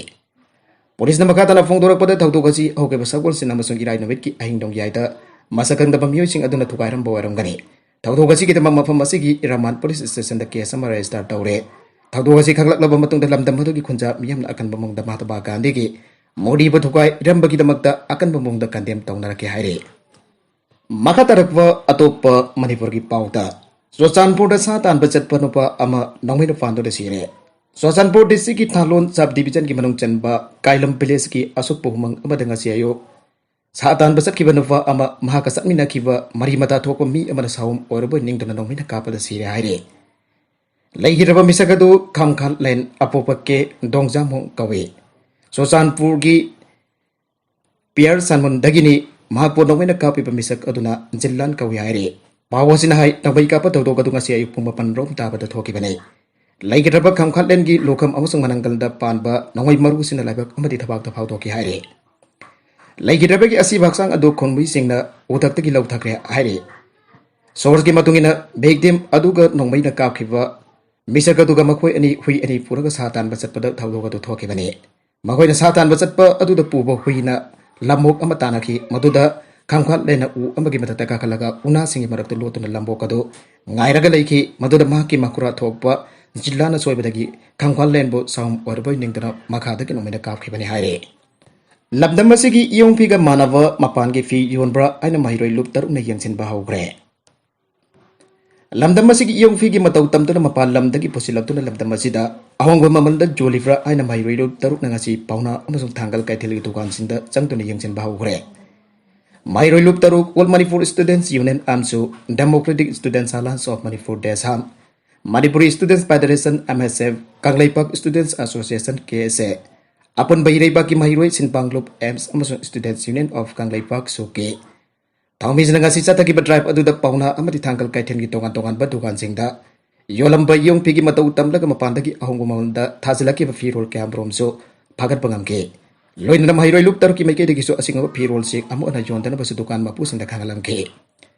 ꯄꯨꯂꯤꯁꯅ ꯃꯈꯥ ꯇꯥꯅ ꯐꯣꯡꯗꯣꯔꯛꯄꯗ ꯊꯧꯗꯣꯛ ꯑꯁꯤ ꯍꯧꯈꯤꯕ ꯁꯒꯣꯜꯁꯦꯟ ꯑꯃꯁꯨꯡ ꯏꯔꯥꯏ ꯅꯨꯃꯤꯠꯀꯤ ꯑꯍꯤꯡ ꯅꯣꯡꯌꯥꯏꯗ ꯃꯁꯛ ꯈꯪꯗꯕ ꯃꯤꯑꯣꯏꯁꯤꯡ ꯑꯗꯨꯅ ꯊꯨꯒꯥꯏꯔꯝꯕ ꯑꯣꯏꯔꯝꯒꯅꯤ꯫ ꯊꯧꯗꯣꯛ ꯑꯁꯤꯒꯤꯗꯃꯛ ꯃꯐꯝ ꯑꯁꯤꯒꯤ ꯏꯔꯥꯃꯥꯟ police stationꯗ case ꯑꯃ register ꯇꯧꯔꯦ꯫ ꯊꯧꯗꯣꯛ ꯑꯁꯤ ꯈꯪꯂꯛꯂꯕ ꯃꯇꯨꯡꯗ ꯂꯝꯗꯝ ꯑꯗꯨꯒꯤ ꯈꯨꯟꯖꯥ ꯃꯤꯌꯥꯝꯅ ꯑꯀꯟꯕ ꯃꯑꯣꯡꯗ ꯃꯍꯥꯇꯃꯥ ꯒꯥꯟꯙꯤꯒꯤ ꯃꯨꯔꯇꯤꯕꯨ ꯊꯨꯒꯥꯏꯔꯝꯕꯒꯤꯗꯃꯛꯇ ꯑꯀꯟꯕ ꯃꯑꯣꯡꯗ condemn ꯇꯧꯅꯔꯛꯈꯤ ꯍꯥꯏꯔꯤ꯫ ꯃꯈꯥ ꯇꯥꯔꯛꯄ ꯑꯇꯣꯞꯄ ꯃꯅꯤꯄꯨꯔꯒꯤ ꯄꯥꯎꯗ, ꯆꯨꯔꯆꯥꯟꯄꯨꯔꯗ ꯁꯥ ꯇꯥꯟꯕ ꯆꯠꯄ ꯅꯨꯄꯥ ꯑꯃ ꯅꯣꯡꯃꯩꯅ ꯐꯥꯟꯗꯨꯅ ꯁꯤꯔꯦ꯫ ꯆꯨꯔꯆꯥꯟꯄꯨꯔ districtꯀꯤ ꯊꯥꯂꯣꯟ sub divisionꯒꯤ ꯃꯅꯨꯡ ꯆꯟꯕ ꯀꯥꯏꯂꯝ villageꯀꯤ ꯑꯁꯨꯛꯄ ꯎꯃꯪ ꯑꯃꯗ ꯉꯁꯤ ꯑꯌꯨꯛ ꯁꯥ ꯇꯥꯟꯕ ꯆꯠꯈꯤꯕ ꯅꯨꯄꯥ ꯑꯃ ꯃꯍꯥꯛꯀ ꯆꯠꯃꯤꯟꯅꯈꯤꯕ ꯃꯔꯤ ꯃꯇꯥ ꯊꯣꯛꯄ ꯃꯤ ꯑꯃꯅ ꯁꯥꯎꯝ ꯑꯣꯏꯔꯕꯣꯏ ꯅꯤꯡꯗꯨꯅ ꯅꯣꯡꯃꯩꯅ ꯀꯥꯞꯄꯗ ꯁꯤꯔꯦ ꯍꯥꯏꯔꯦ꯫ ꯂꯩꯈꯤꯗ꯭ꯔꯕ ꯃꯤꯁꯛ ꯑꯗꯨ ꯈꯝꯈꯥꯠꯂꯦꯟ ꯑꯄꯣꯛꯄ ꯀꯦ ꯗꯣꯡꯖꯥꯃꯣꯡ ꯀꯧꯏ꯫ ꯆꯨꯔꯆꯥꯟꯄꯨꯔꯒꯤ ꯄꯤꯌꯔ ꯁꯥꯟꯃꯨꯟꯗꯒꯤꯅꯤ꯫ ꯃꯍꯥꯛꯄꯨ ꯅꯣꯡꯃꯩꯅ ꯀꯥꯞꯄꯤꯕ ꯃꯤꯁꯛ ꯑꯗꯨꯅ ꯖꯤꯟꯂꯥꯟ ꯀꯧꯏ ꯍꯥꯏꯔꯤ꯫ ꯄꯥꯎ ꯑꯁꯤꯅ ꯍꯥꯏ, ꯅꯣꯡꯃꯩ ꯀꯥꯞꯄ ꯊꯧꯗꯣꯛ ꯑꯗꯨ ꯉꯁꯤ ꯑꯌꯨꯛ ꯄꯨꯡ ꯃꯥꯄꯟ ꯔꯣꯝ ꯇꯥꯕꯗ ꯊꯣꯛꯈꯤꯕꯅꯤ꯫ ꯂꯩꯈꯤꯗ꯭ꯔꯕ ꯈꯝꯈꯥꯠꯂꯦꯟꯒꯤ ꯂꯨꯈꯝ ꯑꯃꯁꯨꯡ ꯃꯅꯪꯒꯜꯗ ꯄꯥꯟꯕ ꯅꯣꯡꯃꯩ ꯃꯔꯨꯁꯤꯅ ꯂꯥꯏꯕꯛ ꯑꯃꯗꯤ ꯊꯕꯥꯛꯇ ꯐꯥꯎꯗꯣꯛꯈꯤ ꯍꯥꯏꯔꯤ꯫ ꯂꯩꯈꯤꯗ꯭ꯔꯕꯒꯤ ꯑꯁꯤꯕ ꯍꯛꯆꯥꯡ ꯑꯗꯨ ꯈꯣꯟꯕꯤꯁꯤꯡꯅ ꯎꯊꯛꯇꯒꯤ ꯂꯧꯊꯈ꯭ꯔꯦ ꯍꯥꯏꯔꯤ꯫ ꯁꯣꯔꯁꯀꯤ ꯃꯇꯨꯡ ꯏꯟꯅ, victim ꯑꯗꯨꯒ ꯅꯣꯡꯃꯩꯅ ꯀꯥꯞꯈꯤꯕ ꯃꯤꯁꯛ ꯑꯗꯨꯒ ꯃꯈꯣꯏ ꯑꯅꯤ ꯍꯨꯏ ꯑꯅꯤ ꯄꯨꯔꯒ ꯁꯥ ꯇꯥꯟꯕ ꯆꯠꯄꯗ ꯊꯧꯗꯣꯛ ꯑꯗꯨ ꯊꯣꯛꯈꯤꯕꯅꯤ꯫ ꯃꯈꯣꯏꯅ ꯁꯥ ꯇꯥꯟꯕ ꯆꯠꯄ ꯑꯗꯨꯗ ꯄꯨꯕ ꯍꯨꯏꯅ ꯂꯝꯃꯣꯛ ꯑꯃ ꯇꯥꯟꯅꯈꯤ, ꯃꯗꯨꯗ ꯈꯝꯈꯥꯠꯂꯦꯟꯅ ꯎ ꯑꯃꯒꯤ ꯃꯊꯛꯇ ꯀꯥꯈꯠꯂꯒ ꯎꯅꯥꯁꯤꯡꯒꯤ ꯃꯔꯛꯇ ꯂꯣꯠꯇꯨꯅ ꯂꯝꯃꯣꯛ ꯑꯗꯨ ꯉꯥꯏꯔꯒ ꯂꯩꯈꯤ꯫ ꯃꯗꯨꯗ ꯃꯍꯥꯛꯀꯤ ꯃꯈꯨꯔꯥ ꯊꯣꯛꯄ ꯖꯤꯟꯂꯥꯟꯅ ꯁꯣꯏꯕꯗꯒꯤ ꯈꯝꯈꯥꯠꯂꯦꯟꯕꯨ ꯁꯥꯎꯝ ꯑꯣꯏꯔꯕꯣꯏ ꯅꯤꯡꯗꯨꯅ ꯃꯈꯥꯗꯒꯤ ꯅꯣꯡꯃꯩꯅ ꯀꯥꯞꯈꯤꯕꯅꯤ ꯍꯥꯏꯔꯤ꯫ ꯂꯝꯗꯝ ꯑꯁꯤꯒꯤ ꯏꯌꯣꯡꯐꯤꯒ ꯃꯥꯟꯅꯕ ꯃꯄꯥꯟꯒꯤ ꯐꯤ ꯌꯣꯟꯕ꯭ꯔꯥ ꯍꯥꯏꯅ ꯃꯍꯩꯔꯣꯏ ꯂꯨꯞ ꯇꯔꯨꯛꯅ ꯌꯦꯡꯁꯤꯟꯕ ꯍꯧꯈ꯭ꯔꯦ꯫ ꯂꯝꯗꯝ ꯑꯁꯤꯒꯤ ꯏꯌꯣꯡꯐꯤꯒꯤ ꯃꯇꯧ ꯇꯝꯗꯨꯅ ꯃꯄꯥꯟ ꯂꯝꯗꯒꯤ ꯄꯨꯁꯤꯜꯂꯛꯇꯨꯅ ꯂꯝꯗꯝ ꯑꯁꯤꯗ ꯑꯍꯣꯡꯕ ꯃꯃꯜꯗ ꯌꯣꯜꯂꯤꯕ꯭ꯔꯥ ꯍꯥꯏꯅ ꯃꯍꯩꯔꯣꯏ ꯂꯨꯞ ꯇꯔꯨꯛꯅ ꯉꯁꯤ ꯄꯥꯎꯅꯥ ꯑꯃꯁꯨꯡ ꯊꯥꯡꯒꯜ ꯀꯩꯊꯦꯜꯒꯤ ꯗꯨꯀꯥꯟꯁꯤꯡꯗ ꯆꯪꯗꯨꯅ ꯌꯦꯡꯁꯤꯟꯕ ꯍꯧꯈ꯭ꯔꯦ꯫ ꯃꯍꯩꯔꯣꯏ ꯂꯨꯞ ꯇꯔꯨꯛ, All Manipur Students Union, AMSU, Democratic Students Alliance of Manipur, DESAM, Manipuri Students Federation, MSF, Kangleipak Students Association, KSA, ꯑꯄꯨꯟꯕ ꯏꯔꯩꯕꯥꯛꯀꯤ ꯃꯍꯩꯔꯣꯏ ꯁꯤꯟꯕꯥꯡꯂꯨꯞ, AMS ꯑꯃꯁꯨꯡ Students Union of Kangleipak, SUKI, ꯊꯧꯃꯤꯁꯤꯡꯅ ꯉꯁꯤ ꯆꯠꯊꯈꯤꯕ drive ꯑꯗꯨꯗ ꯄꯥꯎꯅꯥ ꯑꯃꯗꯤ ꯊꯥꯡꯒꯜ ꯀꯩꯊꯦꯜꯒꯤ ꯇꯣꯉꯥꯟ ꯇꯣꯉꯥꯟꯕ ꯗꯨꯀꯥꯟꯁꯤꯡꯗ ꯌꯣꯜꯂꯝꯕ ꯏꯌꯣꯡꯐꯤꯒꯤ ꯃꯇꯧ ꯇꯝꯂꯒ ꯃꯄꯥꯟꯗꯒꯤ ꯑꯍꯣꯡꯕ ꯃꯃꯜꯗ ꯊꯥꯖꯤꯜꯂꯛꯈꯤꯕ ꯐꯤꯔꯣꯜ ꯀꯌꯥꯃꯔꯨꯝꯁꯨ ꯐꯥꯒꯠꯄ ꯉꯝꯈꯤ꯫ ꯂꯣꯏꯅꯅ ꯃꯍꯩꯔꯣꯏ ꯂꯨꯞ ꯇꯔꯨꯛꯀꯤ ꯃꯥꯏꯀꯩꯗꯒꯤꯁꯨ ꯑꯁꯤꯒꯨꯝꯕ ꯐꯤꯔꯣꯜꯁꯤꯡ ꯑꯃꯨꯛ ꯍꯟꯅ ꯌꯣꯟꯗꯅꯕꯁꯨ ꯗꯨꯀꯥꯟ ꯃꯄꯨꯁꯤꯡꯗ ꯈꯪꯍꯜꯂꯝꯈꯤ꯫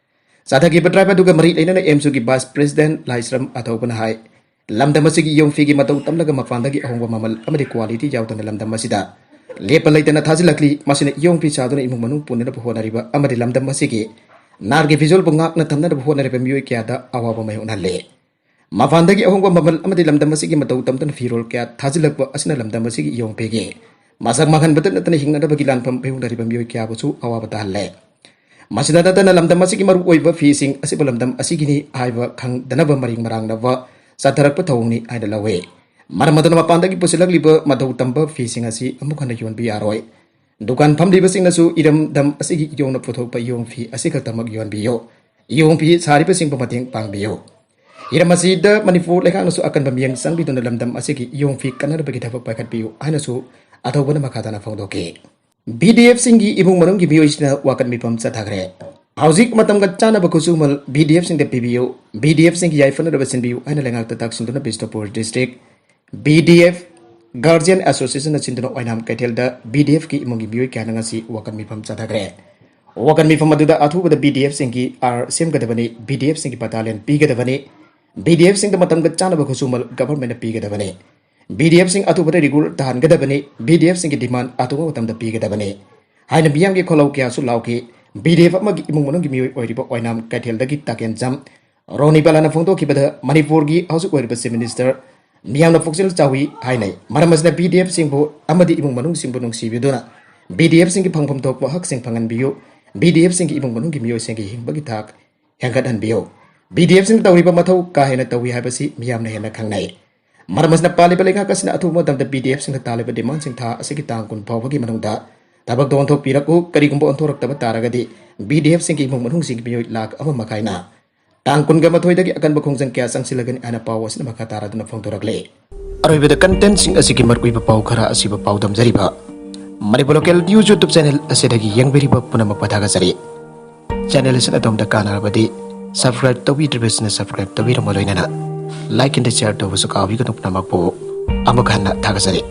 ꯆꯠꯊꯈꯤꯕ drive ꯑꯗꯨꯒ ꯃꯔꯤ ꯂꯩꯅꯅ AMSUꯒꯤ Vice President ꯂꯥꯏꯁ꯭ꯔꯝ ꯑꯊꯧꯕꯅ ꯍꯥꯏ, ꯂꯝꯗꯝ ꯑꯁꯤꯒꯤ ꯏꯌꯣꯡꯐꯤꯒꯤ ꯃꯇꯧ ꯇꯝꯂꯒ ꯃꯄꯥꯟꯗꯒꯤ ꯑꯍꯣꯡꯕ ꯃꯃꯜ ꯑꯃꯗꯤ quality ꯌꯥꯎꯗꯅ ꯂꯝꯗꯝ ꯑꯁꯤꯗ ꯂꯦꯞꯄ ꯂꯩꯇꯅ ꯊꯥꯖꯤꯜꯂꯛꯂꯤ꯫ ꯃꯁꯤꯅ ꯏꯌꯣꯡꯐꯤ ꯁꯥꯗꯨꯅ ꯏꯃꯨꯡ ꯃꯅꯨꯡ ꯄꯨꯅꯅꯕ ꯍꯣꯠꯅꯔꯤꯕ ꯑꯃꯗꯤ ꯂꯝꯗꯝ ꯑꯁꯤꯒꯤ ꯅꯥꯠꯀꯤ ꯐꯤꯖꯣꯜꯕꯨ ꯉꯥꯛꯅ ꯊꯝꯅꯅꯕ ꯍꯣꯠꯅꯔꯤꯕ ꯃꯤꯑꯣꯏ ꯀꯌꯥꯗ ꯑꯋꯥꯕ ꯃꯥꯌꯣꯛꯅꯍꯜꯂꯤ꯫ ꯃꯄꯥꯟꯗꯒꯤ ꯑꯍꯣꯡꯕ ꯃꯃꯜ ꯑꯃꯗꯤ ꯂꯝꯗꯝ ꯑꯁꯤꯒꯤ ꯃꯇꯧ ꯇꯝꯗꯅ ꯐꯤꯔꯣꯜ ꯀꯌꯥ ꯊꯥꯖꯤꯜꯂꯛꯄ ꯑꯁꯤꯅ ꯂꯝꯗꯝ ꯑꯁꯤꯒꯤ ꯏꯌꯣꯡꯐꯤꯒꯤ ꯃꯁꯛ ꯃꯥꯡꯍꯟꯕꯇ ꯅꯠꯇꯅ ꯍꯤꯡꯅꯅꯕꯒꯤ ꯂꯥꯟꯐꯝ ꯃꯥꯌꯣꯛꯅꯔꯤꯕ ꯃꯤꯑꯣꯏ ꯀꯌꯥꯕꯨꯁꯨ ꯑꯋꯥꯕ ꯇꯥꯍꯜꯂꯦ꯫ ꯃꯁꯤꯗ ꯅꯠꯇꯅ ꯂꯝꯗꯝ ꯑꯁꯤꯒꯤ ꯃꯔꯨꯑꯣꯏꯕ ꯐꯤꯁꯤꯡ ꯑꯁꯤꯕꯨ ꯂꯝꯗꯝ ꯑꯁꯤꯒꯤꯅꯤ ꯍꯥꯏꯕ ꯈꯪꯗꯅꯕ ꯃꯔꯤꯡ ꯃꯔꯥꯡꯅꯕ ꯆꯠꯊꯔꯛꯄ ꯊꯧꯑꯣꯡꯅꯤ ꯍꯥꯏꯅ ꯂꯧꯏ꯫ ꯃꯔꯝ ꯑꯗꯨꯅ ꯃꯄꯥꯟꯗꯒꯤ ꯄꯨꯁꯤꯜꯂꯛꯂꯤꯕ ꯃꯇꯧ ꯇꯝꯕ ꯐꯤꯁꯤꯡ ꯑꯁꯤ ꯑꯃꯨꯛ ꯍꯟꯅ ꯌꯣꯟꯕ ꯌꯥꯔꯣꯏ꯫ ꯗꯨꯀꯥꯟ ꯐꯝꯂꯤꯕꯁꯤꯡꯅꯁꯨ ꯏꯔꯝꯗꯝ ꯑꯁꯤꯒꯤ ꯏꯌꯣꯡꯅ ꯄꯨꯊꯣꯛꯄ ꯏꯌꯣꯡ ꯐꯤ ꯑꯁꯤ ꯈꯛꯇꯃꯛ ꯌꯣꯟꯕꯤꯌꯨ꯫ ꯏꯌꯣꯡ ꯐꯤ ꯁꯥꯔꯤꯕꯁꯤꯡꯕꯨ ꯃꯇꯦꯡ ꯄꯥꯡꯕꯤꯌꯨ꯫ ꯍꯤꯔꯝ ꯑꯁꯤꯗ ꯃꯅꯤꯄꯨꯔ ꯂꯩꯉꯥꯛꯅꯁꯨ ꯑꯀꯟꯕ ꯃꯤꯠꯌꯦꯡ ꯆꯪꯕꯤꯗꯨꯅ ꯂꯝꯗꯝ ꯑꯁꯤꯒꯤ ꯌꯣꯡꯐꯤ ꯀꯟꯅꯅꯕꯒꯤ ꯊꯕꯛ ꯄꯥꯏꯈꯠꯄꯤꯌꯨ ꯍꯥꯏꯅꯁꯨ ꯑꯊꯧꯕꯅ ꯃꯈꯥ ꯇꯥꯅ ꯐꯣꯡꯗꯣꯛꯈꯤ꯫ ꯕꯤ ꯗꯤ ꯑꯦꯐꯁꯤꯡꯒꯤ ꯏꯃꯨꯡ ꯃꯅꯨꯡꯒꯤ ꯃꯤꯑꯣꯏꯁꯤꯡꯅ ꯋꯥꯀꯠ ꯃꯤꯐꯝ ꯆꯠꯊꯈ꯭ꯔꯦ꯫ ꯍꯧꯖꯤꯛ ꯃꯇꯝꯒ ꯆꯥꯟꯅꯕ ꯈꯨꯠꯁꯨꯃꯜ ꯕꯤ ꯗꯤ ꯑꯦꯐꯁꯤꯡꯗ ꯄꯤꯕꯤꯌꯨ, ꯕꯤ ꯗꯤ ꯑꯦꯐꯁꯤꯡꯒꯤ ꯌꯥꯏꯐꯅꯅꯕ ꯁꯤꯟꯕꯤꯌꯨ ꯍꯥꯏꯅ ꯂꯩꯉꯥꯛꯇ ꯇꯥꯛꯁꯤꯟꯗꯨꯅ Bishnupur district B D F guardian ꯑꯦꯁꯣꯁꯤꯌꯦꯁꯟꯅ ꯁꯤꯟꯗꯨꯅ ꯑꯣꯏꯅꯥꯝ ꯀꯩꯊꯦꯜꯗ ꯕꯤ ꯗꯤ ꯑꯦꯐꯀꯤ ꯏꯃꯨꯡꯒꯤ ꯃꯤꯑꯣꯏ ꯀꯌꯥꯅ ꯉꯁꯤ ꯋꯥꯀꯠ ꯃꯤꯐꯝ ꯆꯠꯊꯈ꯭ꯔꯦ꯫ ꯋꯥꯀꯠ ꯃꯤꯐꯝ ꯑꯗꯨꯗ ꯑꯊꯨꯕꯗ ꯕꯤ ꯗꯤ ꯑꯦꯐꯁꯤꯡꯒꯤ ꯑꯥꯔ ꯁꯦꯝꯒꯗꯕꯅꯤ, ꯕꯤ ꯗꯤ ꯑꯦꯐꯁꯤꯡꯒꯤ ꯕꯇꯥꯂꯤꯌꯟ ꯄꯤꯒꯗꯕꯅꯤ, ꯕꯤ ꯗꯤ ꯑꯦꯐꯁꯤꯡꯗ ꯃꯇꯝꯒ ꯆꯥꯟꯅꯕ ꯈꯨꯠꯁꯨꯃꯜ ꯒꯚꯔꯟꯃꯦꯟꯠꯅ ꯄꯤꯒꯗꯕꯅꯤ, ꯕꯤ ꯗꯤ ꯑꯦꯐꯁꯤꯡ ꯑꯊꯨꯕꯗ ꯔꯤꯒꯨꯂꯔ ꯇꯥꯍꯟꯒꯗꯕꯅꯤ, ꯕꯤ ꯗꯤ ꯑꯦꯐꯁꯤꯡꯒꯤ ꯗꯤꯃꯥꯟ ꯑꯊꯨꯕ ꯃꯇꯝꯗ ꯄꯤꯒꯗꯕꯅꯤ ꯍꯥꯏꯅ ꯃꯤꯌꯥꯝꯒꯤ ꯈꯣꯜꯂꯧ ꯀꯌꯥꯁꯨ ꯂꯥꯎꯈꯤ꯫ ꯕꯤ ꯗꯤ ꯑꯦꯐ ꯑꯃꯒꯤ ꯏꯃꯨꯡ ꯃꯅꯨꯡꯒꯤ ꯃꯤꯑꯣꯏ ꯑꯣꯏꯔꯤꯕ ꯑꯣꯏꯅꯥꯝ ꯀꯩꯊꯦꯜꯗꯒꯤ ꯇꯥꯀꯦꯟꯖꯝ ꯔꯣꯅꯤꯕꯂꯥꯅ ꯐꯣꯡꯗꯣꯛꯈꯤꯕꯗ, ꯃꯅꯤꯄꯨꯔꯒꯤ ꯍꯧꯖꯤꯛ ꯑꯣꯏꯔꯤꯕ ꯆꯤꯐ ꯃꯤꯅꯤꯁꯇꯔ ꯃꯤꯌꯥꯝꯅ ꯄꯨꯛꯆꯦꯜ ꯆꯥꯎꯏ ꯍꯥꯏꯅꯩ꯫ ꯃꯔꯝ ꯑꯁꯤꯅ ꯕꯤ ꯗꯤ ꯑꯦꯐꯁꯤꯡꯕꯨ ꯑꯃꯗꯤ ꯏꯃꯨꯡ ꯃꯅꯨꯡꯁꯤꯡꯕꯨ ꯅꯨꯡꯁꯤꯕꯤꯗꯨꯅ ꯕꯤ ꯗꯤ ꯑꯦꯐꯁꯤꯡꯒꯤ ꯐꯪꯐꯝ ꯊꯣꯛꯄ ꯍꯛꯁꯤꯡ ꯐꯪꯍꯟꯕꯤꯌꯨ, ꯕꯤ ꯗꯤ ꯑꯦꯐꯁꯤꯡꯒꯤ ꯏꯃꯨꯡ ꯃꯅꯨꯡꯒꯤ ꯃꯤꯑꯣꯏꯁꯤꯡꯒꯤ ꯍꯤꯡꯕꯒꯤ ꯊꯥꯛ ꯍꯦꯟꯒꯠꯍꯟꯕꯤꯌꯨ꯫ ꯕꯤ ꯗꯤ ꯑꯦꯐꯁꯤꯡꯅ ꯇꯧꯔꯤꯕ ꯃꯊꯧ ꯀꯥ ꯍꯦꯟꯅ ꯇꯧꯏ ꯍꯥꯏꯕꯁꯤ ꯃꯤꯌꯥꯝꯅ ꯍꯦꯟꯅ ꯈꯪꯅꯩ꯫ ꯃꯔꯝ ꯑꯁꯤꯅ ꯄꯥꯜꯂꯤꯕ ꯂꯩꯉꯥꯛ ꯑꯁꯤꯅ ꯑꯊꯨꯕ ꯃꯇꯝꯗ ꯕꯤ ꯗꯤ ꯑꯦꯐꯁꯤꯡꯅ ꯇꯥꯜꯂꯤꯕ ꯗꯤꯃꯥꯟꯁꯤꯡ ꯊꯥ ꯑꯁꯤꯒꯤ ꯇꯥꯡ ꯀꯨꯟ ꯐꯥꯎꯕꯒꯤ ꯃꯅꯨꯡꯗ ꯊꯕꯛꯇ ꯑꯣꯟꯊꯣꯛꯄꯤꯔꯛꯎ꯫ ꯀꯔꯤꯒꯨꯝꯕ ꯑꯣꯟꯊꯣꯔꯛꯇꯕ ꯇꯥꯔꯒꯗꯤ ꯕꯤ ꯗꯤ ꯑꯦꯐꯁꯤꯡꯒꯤ ꯏꯃꯨꯡ ꯃꯅꯨꯡꯁꯤꯡꯒꯤ ꯃꯤꯑꯣꯏ ꯂꯥꯈ ꯑꯃ ꯃꯈꯥꯏꯅ ꯇꯥꯡ ꯀꯨꯟꯒ ꯃꯥꯊꯣꯏꯗꯒꯤ ꯑꯀꯟꯕ ꯈꯣꯡꯖꯪ ꯀꯌꯥ ꯆꯪꯁꯤꯜꯂꯒꯅꯤ ꯍꯥꯏꯅ ꯄꯥꯎ ꯑꯁꯤꯅ ꯃꯈꯥ ꯇꯥꯔꯗꯨꯅ ꯐꯣꯡꯗꯣꯔꯛꯂꯤ꯫ ꯑꯔꯣꯏꯕꯗ ꯀꯟꯇꯦꯟꯁꯤꯡ ꯑꯁꯤꯒꯤ ꯃꯔꯨꯑꯣꯏꯕ ꯄꯥꯎ ꯈꯔ ꯑꯁꯤꯕꯨ ꯄꯥꯎꯗꯝꯖꯔꯤꯕ Manipur local news YouTube channel ꯑꯁꯤꯗꯒꯤ ꯌꯦꯡꯕꯤꯔꯤꯕ ꯄꯨꯝꯅꯃꯛꯄꯨ ꯊꯥꯒꯠꯆꯔꯤ꯫ ꯆꯦꯅꯦꯜ ꯑꯁꯤꯅ ꯑꯗꯣꯝꯗ ꯀꯥꯟꯅꯔꯕꯗꯤ ꯁꯕꯁꯀ꯭ꯔꯥꯏꯕ ꯇꯧꯕꯤꯗ꯭ꯔꯤꯕꯁꯤꯡꯅ ꯁꯕꯁꯀ꯭ꯔꯥꯏꯕ ꯇꯧꯕꯤꯔꯝꯕ ꯂꯣꯏꯅꯅ ꯂꯥꯏꯛ ꯑꯦꯟ ꯁꯤꯌꯔ ꯇꯧꯕꯁꯨ ꯀꯥꯎꯕꯤꯒꯅꯨ꯫ ꯄꯨꯝꯅꯃꯛꯄꯨ ꯑꯃꯨꯛ ꯍꯟꯅ ꯊꯥꯒꯠꯆꯔꯤ꯫